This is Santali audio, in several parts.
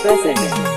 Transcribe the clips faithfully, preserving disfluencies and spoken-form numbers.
presents.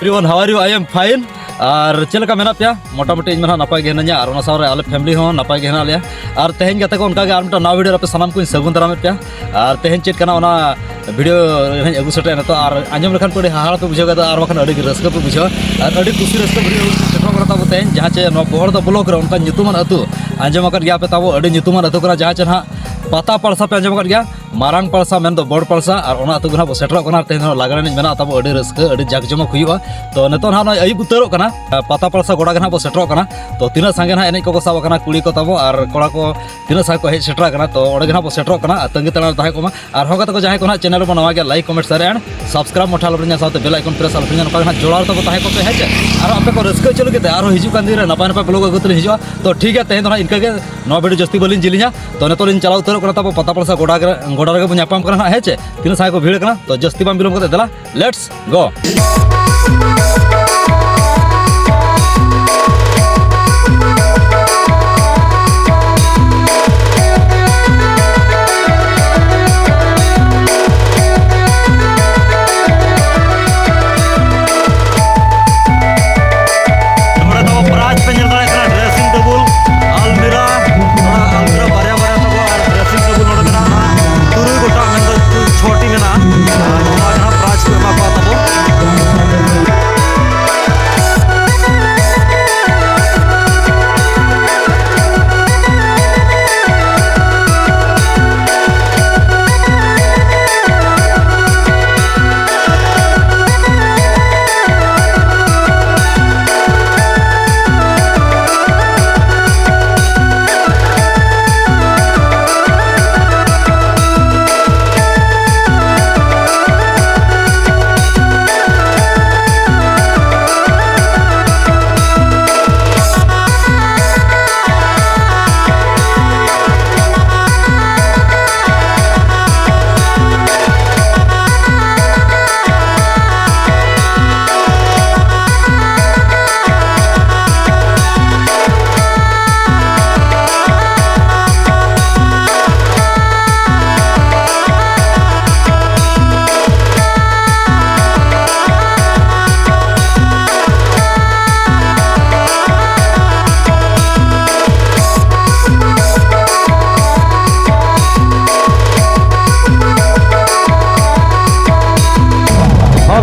Everyone, how are you? I am fine. ᱟᱨ ᱪᱮᱫ ᱞᱮᱠᱟ ᱢᱮᱱᱟᱜ ᱯᱮᱭᱟ? ᱢᱚᱴᱟᱢᱩᱴᱤ ᱤᱧ ᱢᱟ ᱱᱟᱦᱟᱜ ᱱᱟᱯᱟᱭ ᱜᱮ ᱦᱮᱱᱟᱹᱧᱟ, ᱟᱨ ᱚᱱᱟ ᱥᱟᱶᱨᱮ ᱟᱞᱮ family ᱦᱚᱸ ᱱᱟᱯᱟᱭ ᱜᱮ ᱦᱮᱱᱟᱜ ᱞᱮᱭᱟ᱾ ᱟᱨ ᱛᱮᱦᱮᱧ ᱜᱟᱛᱮ ᱠᱚ, ᱚᱱᱠᱟ ᱜᱮ ᱟᱨ ᱢᱤᱫᱴᱟᱝ ᱱᱟᱣᱟ video ᱨᱮ ᱟᱯᱮ ᱥᱟᱱᱟᱢ ᱠᱚᱧ ᱥᱟᱹᱜᱩᱱ ᱫᱟᱨᱟᱢᱮᱫ ᱯᱮᱭᱟ᱾ ᱟᱨ ᱛᱮᱦᱮᱧ ᱪᱮᱫ ᱠᱟᱱᱟ, ᱚᱱᱟ video ᱨᱮ ᱦᱟᱸᱜ ᱟᱹᱜᱩ ᱥᱮᱴᱮᱨ ᱱᱤᱛᱚᱜ, ᱟᱨ ᱟᱸᱡᱚᱢ ᱞᱮᱠᱷᱟᱱ ᱯᱮ ᱟᱹᱰᱤ ᱦᱟᱦᱟᱲᱟ ᱯᱮ ᱵᱩᱡᱷᱟᱹᱣ ᱠᱮᱫᱟ, ᱟᱨ ᱵᱟᱠᱷᱟᱱ ᱟᱹᱰᱤ ᱨᱟᱹᱥᱠᱟᱹ ᱯᱮ ᱵᱩᱡᱷᱟᱹᱣᱟ, ᱟᱨ ᱟᱹᱰᱤ ᱠᱩᱥᱤ ᱨᱟᱹᱥᱠᱟᱹ video ᱥᱮᱴᱮᱨᱚᱜ ᱠᱟᱱᱟ ᱛᱟᱵᱚ ᱛᱮᱦᱮᱧ, ᱡᱟᱦᱟᱸ ᱪᱮ ᱱᱚᱣᱟ ᱵᱚᱦᱚᱲᱫᱟ block ᱨᱮ ᱚᱱᱠᱟᱱ ᱧᱩᱛᱩᱢᱟᱱ ᱟᱹᱛᱩ ᱟᱸᱡᱚᱢ ᱟᱠᱟᱫ ᱜᱮᱭᱟ ᱯᱮ ᱛᱟᱵᱚ, ᱟᱹᱰᱤ ᱧᱩᱛᱩᱢᱟᱱ ᱟᱹᱛᱩ ᱠᱟᱱᱟ, ᱡᱟᱦᱟᱸ ᱪᱮ ᱱᱟᱦᱟᱜ ᱯᱟᱛᱟ ᱯᱟᱲᱥᱟ ᱯᱮ ᱟᱸᱡᱚᱢ ᱟᱠᱟᱫ ᱜᱮᱭᱟ, ᱢᱟᱨᱟᱝ ᱯᱟᱲᱥᱟ ᱢᱮᱱᱫᱚ ᱵᱚᱲ ᱯᱟᱲᱥᱟ, ᱟᱨ ᱚᱱᱟ ᱟᱹᱛᱩ ᱜᱮ ᱱᱟᱦᱟᱜ ᱵᱚ ᱥᱮᱴᱮᱨᱚᱜ ᱠᱟᱱᱟ᱾ ᱟᱨ ᱛᱮᱦᱮᱧ ᱫᱚ ᱞᱟᱜᱽᱬᱮ ᱮᱱᱮᱡ ᱢᱮᱱᱟᱜᱼᱟ ᱛᱟᱵᱚ, ᱟᱹᱰᱤ ᱨᱟᱹᱥᱠᱟᱹ, ᱟᱹᱰᱤ ᱡᱟᱠ ᱡᱚᱢᱚᱠ ᱦᱩᱭᱩᱜᱼᱟ᱾ ᱛᱚ ᱱᱤᱛᱚᱜ ᱱᱟᱦᱟᱜ ᱱᱚᱜᱼᱚᱭ ᱟᱹᱭᱩᱵ ᱩᱛᱟᱹᱨᱚᱜ ᱠᱟᱱᱟ, ᱯᱟᱛᱟ ᱯᱟᱲᱥᱟ ᱜᱚᱰᱟ ᱜᱮ ᱱᱟᱦᱟᱜ ᱵᱚ ᱥᱮᱴᱮᱨᱚᱜ ᱠᱟᱱᱟ᱾ ᱛᱚ ᱛᱤᱱᱟᱹᱜ ᱥᱟᱸᱜᱮ ᱱᱟᱦᱟᱜ ᱮᱱᱮᱡ ᱠᱚᱠᱚ ᱥᱟᱵ ᱟᱠᱟᱱᱟ, ᱠᱩᱲᱤ ᱠᱚ ᱛᱟᱵᱚ ᱟᱨ ᱠᱚᱲᱟ ᱠᱚ ᱛᱤᱱᱟᱹᱜ ᱥᱟᱸᱜᱮ ᱠᱚ ᱦᱮᱡ ᱥᱮᱴᱮᱨ ᱟᱠᱟᱱᱟ, ᱛᱚ ᱚᱸᱰᱮ ᱜᱮ ᱱᱟᱦᱟᱜ ᱵᱚ ᱥᱮᱴᱮᱨᱚᱜ ᱠᱟᱱᱟ᱾ ᱟᱨ ᱛᱟᱺᱜᱤ ᱛᱟᱲᱟᱜ ᱨᱮ ᱛᱟᱦᱮᱸ ᱠᱚᱜ ᱢᱟ᱾ ᱟᱨ ᱦᱚᱸ ᱜᱟᱛᱮ ᱠᱚ, ᱡᱟᱦᱟᱸᱭ ᱠᱚ ᱱᱟᱦᱟᱜ channel ᱨᱮᱵᱚ ᱱᱟᱣᱟ ᱜᱮᱭᱟ, like, comment, share and subscribe ᱢᱚᱴᱷᱟ ᱟᱞᱚᱯᱮ ᱦᱤᱲᱤᱧᱟ, ᱥᱟᱶᱛᱮ bell icon press ᱟᱞᱚᱯᱮ ᱦᱤᱲᱤᱧᱟ᱾ ᱱᱚᱝᱠᱟ ᱜᱮ ᱱᱟᱦᱟᱜ ᱡᱚᱲᱟᱣ ᱨᱮ ᱛᱟᱵᱚ ᱛᱟᱦᱮᱸ ᱠᱚᱜ ᱯᱮ, ᱦᱮᱸ ᱪᱮ? ᱟᱨ ᱟᱯᱮ ᱠᱚ ᱨᱟᱹᱥᱠᱟᱹ ᱦᱚᱪᱚ ᱞᱟᱹᱜᱤᱫ ᱛᱮ ᱟᱨᱦᱚᱸ ᱦᱤᱡᱩᱜ ᱠᱟᱱ ᱫᱤᱱ ᱨᱮ ᱱᱟᱯᱟᱭ ᱱᱟᱯᱟᱭ vlog ᱟᱹᱜᱩ ᱛᱮᱞᱤᱧ ᱦᱤᱡᱩᱜᱼᱟ᱾ ᱛᱚ ᱴᱷᱤᱠ ᱜᱮᱭᱟ, ᱛᱮᱦᱮᱧ ᱫᱚ ᱱᱟᱦᱟᱜ ᱤᱱᱠᱟᱹ ᱜᱮ, ᱱᱚᱣᱟ video ᱡᱟᱹᱥᱛᱤ ᱵᱟᱹᱞᱤᱧ ᱡᱤᱞᱤᱧᱟ᱾ ᱛᱚ ᱱᱤᱛᱚᱜ ᱞᱤᱧ ᱪᱟᱞᱟᱣ ᱩᱛᱟᱹᱨᱚᱜ ᱠᱟᱱᱟ ᱛᱟᱵᱚ ᱯᱟᱛᱟ ᱯᱟᱲᱥᱟ ᱜᱚᱰᱟ ᱨᱮ, ᱜᱚᱰᱟ ᱨᱮᱜᱮ ᱵᱚᱱ ᱧᱟᱯᱟᱢ ᱠᱟᱱᱟ ᱱᱟᱦᱟᱜ, ᱦᱮᱸ ᱪᱮ? ᱛᱤᱱᱟᱹᱜ ᱥᱟᱸᱜᱮ ᱠᱚ ᱵᱷᱤᱲ ᱠᱟᱱᱟ, ᱛᱚ ᱡᱟᱹᱥᱛᱤ ᱵᱟᱝ ᱵᱤᱞᱚᱢ ᱠᱟᱛᱮ ᱫᱮᱞᱟ, let's go.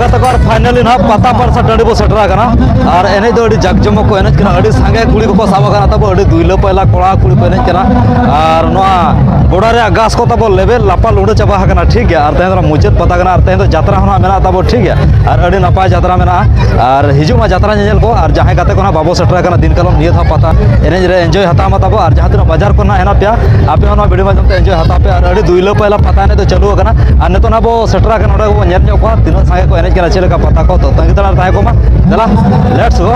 ᱛᱟᱠᱚ ᱟᱨ finally ᱱᱟᱦᱟᱜ ᱯᱟᱛᱟ ᱯᱟᱨᱥᱟ ᱴᱟᱺᱰᱤ ᱵᱚ ᱥᱮᱴᱮᱨ ᱟᱠᱟᱱᱟ᱾ ᱟᱨ ᱮᱱᱮᱡ ᱫᱚ ᱟᱹᱰᱤ ᱡᱟᱠ ᱡᱚᱢᱚᱠ ᱠᱚ ᱮᱱᱮᱡ ᱠᱟᱱᱟ, ᱟᱹᱰᱤ ᱥᱟᱸᱜᱮ ᱠᱩᱲᱤ ᱠᱚᱠᱚ ᱥᱟᱵ ᱟᱠᱟᱱᱟ ᱛᱟᱵᱚ, ᱟᱹᱰᱤ ᱫᱩᱭᱞᱟᱹ ᱯᱟᱭᱞᱟ ᱠᱚᱲᱟ ᱠᱩᱲᱤ ᱠᱚ ᱮᱱᱮᱡ ᱠᱟᱱᱟ᱾ ᱟᱨ ᱱᱚᱣᱟ ᱜᱚᱰᱟ ᱨᱮᱭᱟᱜ ᱜᱷᱟᱥ ᱠᱚ ᱛᱟᱵᱚ ᱞᱮᱵᱮᱫ ᱞᱟᱯᱟ ᱞᱩᱸᱰᱟᱹ ᱪᱟᱵᱟ ᱟᱠᱟᱱᱟ, ᱴᱷᱤᱠ ᱜᱮᱭᱟ᱾ ᱟᱨ ᱛᱮᱦᱮᱧ ᱫᱚ ᱢᱩᱪᱟᱹᱫ ᱯᱟᱛᱟ ᱠᱟᱱᱟ, ᱟᱨ ᱛᱮᱦᱮᱧ ᱫᱚ ᱡᱟᱛᱨᱟ ᱦᱚᱸ ᱱᱟᱦᱟᱜ ᱢᱮᱱᱟᱜ ᱛᱟᱵᱚ, ᱴᱷᱤᱠ ᱜᱮᱭᱟ᱾ ᱟᱨ ᱟᱹᱰᱤ ᱱᱟᱯᱟᱭ ᱡᱟᱛᱨᱟ ᱢᱮᱱᱟᱜᱼᱟ, ᱟᱨ ᱦᱤᱡᱩᱜ ᱢᱟ ᱡᱟᱛᱨᱟ ᱧᱮᱧᱮᱞ ᱠᱚ᱾ ᱟᱨ ᱡᱟᱦᱟᱸᱭ ᱜᱟᱛᱮ ᱠᱚ ᱱᱟᱦᱟᱜ ᱵᱟᱵᱚ ᱥᱮᱴᱮᱨ ᱟᱠᱟᱱᱟ ᱫᱤᱱ ᱠᱟᱞᱚᱢ ᱱᱤᱭᱟᱹ ᱫᱷᱟᱣ ᱯᱟᱛᱟ ᱮᱱᱮᱡ ᱨᱮ enjoy ᱦᱟᱛᱟᱣ ᱢᱟ ᱛᱟᱵᱚ, ᱟᱨ ᱡᱟᱦᱟᱸ ᱛᱤᱱᱟᱹᱜ ᱵᱟᱡᱟᱨ ᱠᱚ ᱱᱟᱦᱟᱜ ᱦᱮᱱᱟᱜ ᱯᱮᱭᱟ, ᱟᱯᱮ ᱦᱚᱸ ᱱᱚᱣᱟ video ᱢᱟᱫᱽᱫᱷᱚᱢ ᱛᱮ enjoy ᱦᱟᱛᱟᱣ ᱯᱮ᱾ ᱟᱨ ᱟᱹᱰᱤ ᱫᱩᱭᱞᱟᱹ ᱯᱟᱭᱞᱟ ᱯᱟᱛᱟ ᱮᱱᱮᱡ ᱫᱚ ᱪᱟᱹᱞᱩ ᱟᱠᱟᱱᱟ, ᱟᱨ ᱱᱤᱛᱚᱜ ᱱᱟᱦᱟᱜ ᱵᱚ ᱥᱮᱴᱮᱨ ᱟᱠᱟᱱᱟ, ᱱᱚᱰᱮ ᱵᱚ ᱧᱮᱞ ᱧᱚᱜ ᱠᱚᱣᱟ ᱛᱤᱱᱟᱹᱜ ᱥᱟᱸᱜᱮ ᱠᱚ ᱮᱱᱮᱡ ᱠᱟᱱᱟ, ᱪᱮᱫ ᱞᱮᱠᱟ ᱯᱟᱛᱟ ᱠᱚ᱾ ᱛᱚ ᱛᱟᱺᱜᱤ ᱛᱟᱲᱟᱜ ᱨᱮ ᱛᱟᱦᱮᱸ ᱠᱚᱜ ᱢᱟ᱾ ᱫᱮᱞᱟ, let's go᱾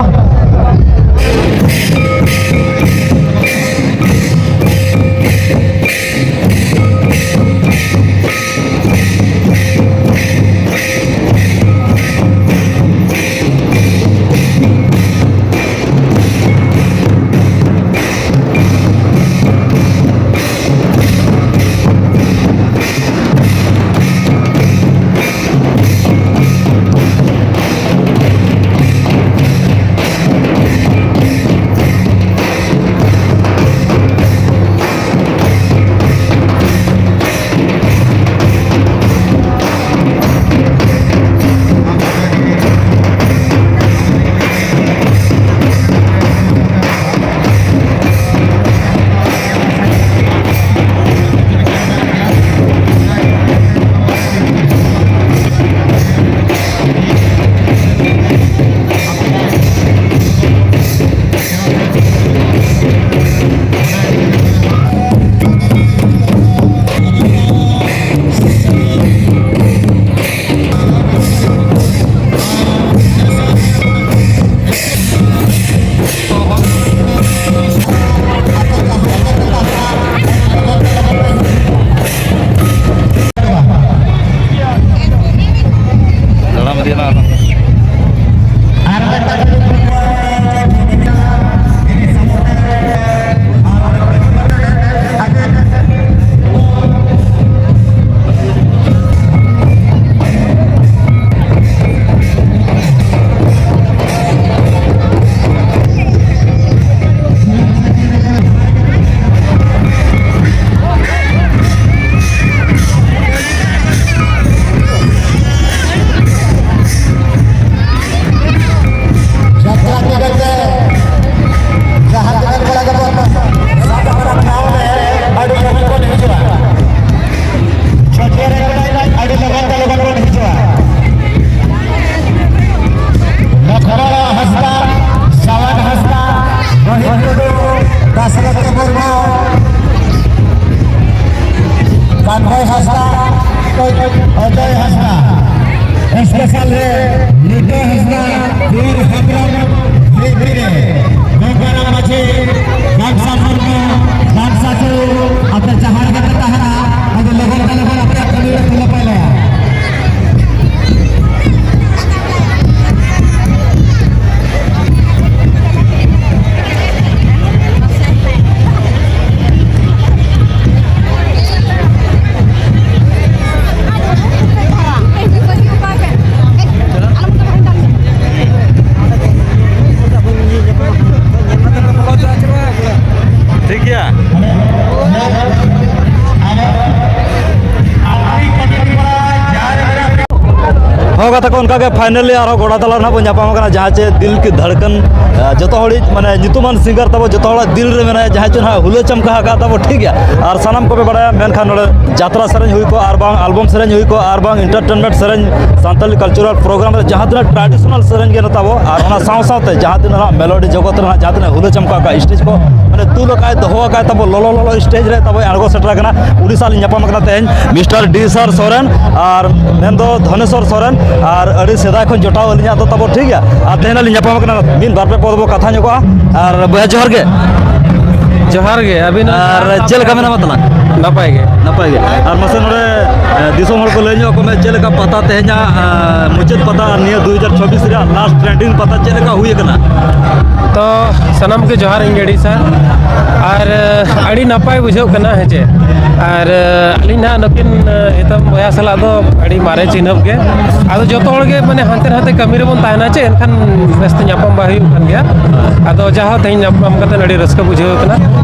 ᱚᱱᱠᱟ ᱜᱮ finally ᱟᱨᱦᱚᱸ ᱜᱚᱰᱟ ᱛᱟᱞᱟ ᱨᱮ ᱱᱟᱦᱟᱜ ᱵᱚᱱ ᱧᱟᱯᱟᱢ ᱠᱟᱱᱟ, ᱡᱟᱦᱟᱸ ᱪᱮ ᱫᱤᱞ ᱠᱤ ᱫᱷᱟᱲᱠᱟᱱ, ᱟᱸ, ᱡᱚᱛᱚ ᱦᱚᱲᱤᱡ, ᱢᱟᱱᱮ, ᱧᱩᱛᱩᱢᱟᱱ singer ᱛᱟᱵᱚ, ᱡᱚᱛᱚ ᱦᱚᱲᱟᱜ ᱫᱤᱞ ᱨᱮ ᱢᱮᱱᱟᱭᱟ, ᱡᱟᱦᱟᱸᱭ ᱪᱮ ᱱᱟᱦᱟᱜ ᱦᱩᱞᱟᱹ ᱪᱟᱢᱠᱟ ᱟᱠᱟᱫ ᱛᱟᱵᱚ, ᱴᱷᱤᱠ ᱜᱮᱭᱟ᱾ ᱟᱨ ᱥᱟᱱᱟᱢ ᱠᱚᱯᱮ ᱵᱟᱲᱟᱭᱟ, ᱢᱮᱱᱠᱷᱟᱱ ᱱᱚᱰᱮ ᱡᱟᱛᱨᱟ ᱥᱮᱨᱮᱧ ᱦᱩᱭ ᱠᱚᱜ, ᱟᱨ ᱵᱟᱝ album ᱥᱮᱨᱮᱧ ᱦᱩᱭ ᱠᱚᱜ, ᱟᱨ ᱵᱟᱝ entertainment ᱥᱮᱨᱮᱧ, ᱥᱟᱱᱛᱟᱲᱤ cultural program ᱨᱮ ᱡᱟᱦᱟᱸ ᱛᱤᱱᱟᱹᱜ traditional ᱥᱮᱨᱮᱧ ᱜᱮ ᱛᱟᱵᱚ, ᱟᱨ ᱚᱱᱟ ᱥᱟᱶ ᱥᱟᱶᱛᱮ ᱡᱟᱦᱟᱸ ᱛᱤᱱᱟᱹᱜ ᱱᱟᱦᱟᱜ melody ᱡᱚᱜᱚᱛ ᱨᱮ ᱱᱟᱦᱟᱜ ᱡᱟᱦᱟᱸ ᱛᱤᱱᱟᱹᱜ ᱦᱩᱞᱟᱹ ᱪᱟᱢᱠᱟ ᱟᱠᱟᱫ stage ᱠᱚ, ᱢᱟᱱᱮ, ᱛᱩᱞ ᱟᱠᱟᱫ, ᱫᱚᱦᱚ ᱟᱠᱟᱫ ᱛᱟᱵᱚ, ᱞᱚᱞᱚ ᱞᱚᱞᱚ stage ᱨᱮ ᱛᱟᱵᱚᱭ ᱟᱬᱜᱚ ᱥᱮᱴᱮᱨ ᱟᱠᱟᱱᱟ᱾ ᱩᱱᱤ ᱥᱟᱶ ᱞᱤᱧ ᱧᱟᱯᱟᱢ ᱟᱠᱟᱱᱟ ᱛᱮᱦᱮᱧ, Mister D ᱥᱟᱨ ᱥᱚᱨᱮᱱ, ᱟᱨ ᱢᱮᱱᱫᱚ ᱫᱷᱚᱱᱮᱥᱚᱨ ᱥᱚᱨᱮᱱ, ᱟᱨ ᱟᱹᱰᱤ ᱥᱮᱫᱟᱭ ᱠᱷᱚᱱ ᱡᱚᱴᱟᱣ ᱟᱹᱞᱤᱧᱟᱜ ᱫᱚ ᱛᱟᱵᱚ, ᱴᱷᱤᱠ ᱜᱮᱭᱟ᱾ ᱟᱨ ᱛᱮᱦᱮᱧ ᱞᱤᱧ ᱧᱟᱯᱟᱢ ᱟᱠᱟᱱᱟ, ᱢᱤᱫ ᱵᱟᱨ ᱯᱮ ᱯᱚᱫ ᱵᱚ ᱠᱟᱛᱷᱟ ᱧᱚᱜᱚᱜᱼᱟ᱾ ᱟᱨ ᱵᱚᱭᱦᱟ, ᱡᱚᱦᱟᱨ ᱜᱮ᱾ ᱡᱚᱦᱟᱨ ᱜᱮ, ᱟᱹᱵᱤᱱ ᱦᱚᱸ ᱟᱨ ᱡᱚᱦᱟᱨ᱾ ᱪᱮᱫ ᱞᱮᱠᱟ ᱢᱮᱱᱟᱢᱟ ᱛᱟᱞᱟᱝ? ᱱᱟᱯᱟᱭ ᱜᱮ᱾ ᱱᱟᱯᱟᱭ ᱜᱮ᱾ ᱟᱨ ᱢᱟᱥᱮ ᱱᱚᱰᱮ, ᱮ, ᱫᱤᱥᱚᱢ ᱦᱚᱲ ᱠᱚ ᱞᱟᱹᱭ ᱧᱚᱜ ᱟᱠᱚ ᱢᱮ, ᱪᱮᱫ ᱞᱮᱠᱟ ᱯᱟᱛᱟ ᱛᱮᱦᱮᱧᱟᱜ, ᱮ, ᱢᱩᱪᱟᱹᱫ ᱯᱟᱛᱟ ᱟᱨ ᱱᱤᱭᱟᱹ ᱫᱩ ᱦᱟᱡᱟᱨ ᱪᱚᱵᱵᱤᱥ ᱨᱮᱭᱟᱜ last trending ᱯᱟᱛᱟ ᱪᱮᱫ ᱞᱮᱠᱟ ᱦᱩᱭ ᱟᱠᱟᱱᱟ? ᱛᱚ, ᱥᱟᱱᱟᱢ ᱜᱮ ᱡᱚᱦᱟᱨ ᱤᱧ ᱜᱟᱹᱰᱤ ᱥᱟᱨ᱾ ᱟᱨ, ᱮ, ᱟᱹᱰᱤ ᱱᱟᱯᱟᱭ ᱵᱩᱡᱷᱟᱹᱜ ᱠᱟᱱᱟ, ᱦᱮᱸ ᱪᱮ᱾ ᱟᱨ, ᱮ, ᱟᱹᱞᱤᱧ ᱱᱟᱦᱟᱜ ᱱᱩᱠᱤᱱ, ᱮ, ᱦᱤᱛᱟᱹᱢ ᱵᱚᱭᱦᱟ ᱥᱟᱞᱟᱜ ᱫᱚ ᱟᱹᱰᱤ ᱢᱟᱨᱮ ᱪᱤᱱᱦᱟᱹᱯ ᱜᱮ᱾ ᱟᱫᱚ ᱡᱚᱛᱚ ᱦᱚᱲ ᱜᱮ, ᱢᱟᱱᱮ, ᱦᱟᱱᱛᱮ ᱱᱟᱛᱮ ᱠᱟᱹᱢᱤ ᱨᱮᱵᱚᱱ ᱛᱟᱦᱮᱱᱟ ᱪᱮ, ᱮᱱᱠᱷᱟᱱ ᱵᱮᱥᱛᱮ ᱧᱟᱯᱟᱢ ᱵᱟᱭ ᱦᱩᱭᱩᱜ ᱠᱟᱱ ᱜᱮᱭᱟ᱾ ᱟᱫᱚ ᱡᱟᱦᱟᱸ ᱛᱮᱦᱮᱧ ᱧᱟᱯᱟᱢ ᱠᱟᱛᱮ ᱟᱹᱰᱤ ᱨᱟᱹᱥᱠᱟᱹ ᱵᱩᱡᱷᱟᱹᱣ ᱠᱟᱱᱟ᱾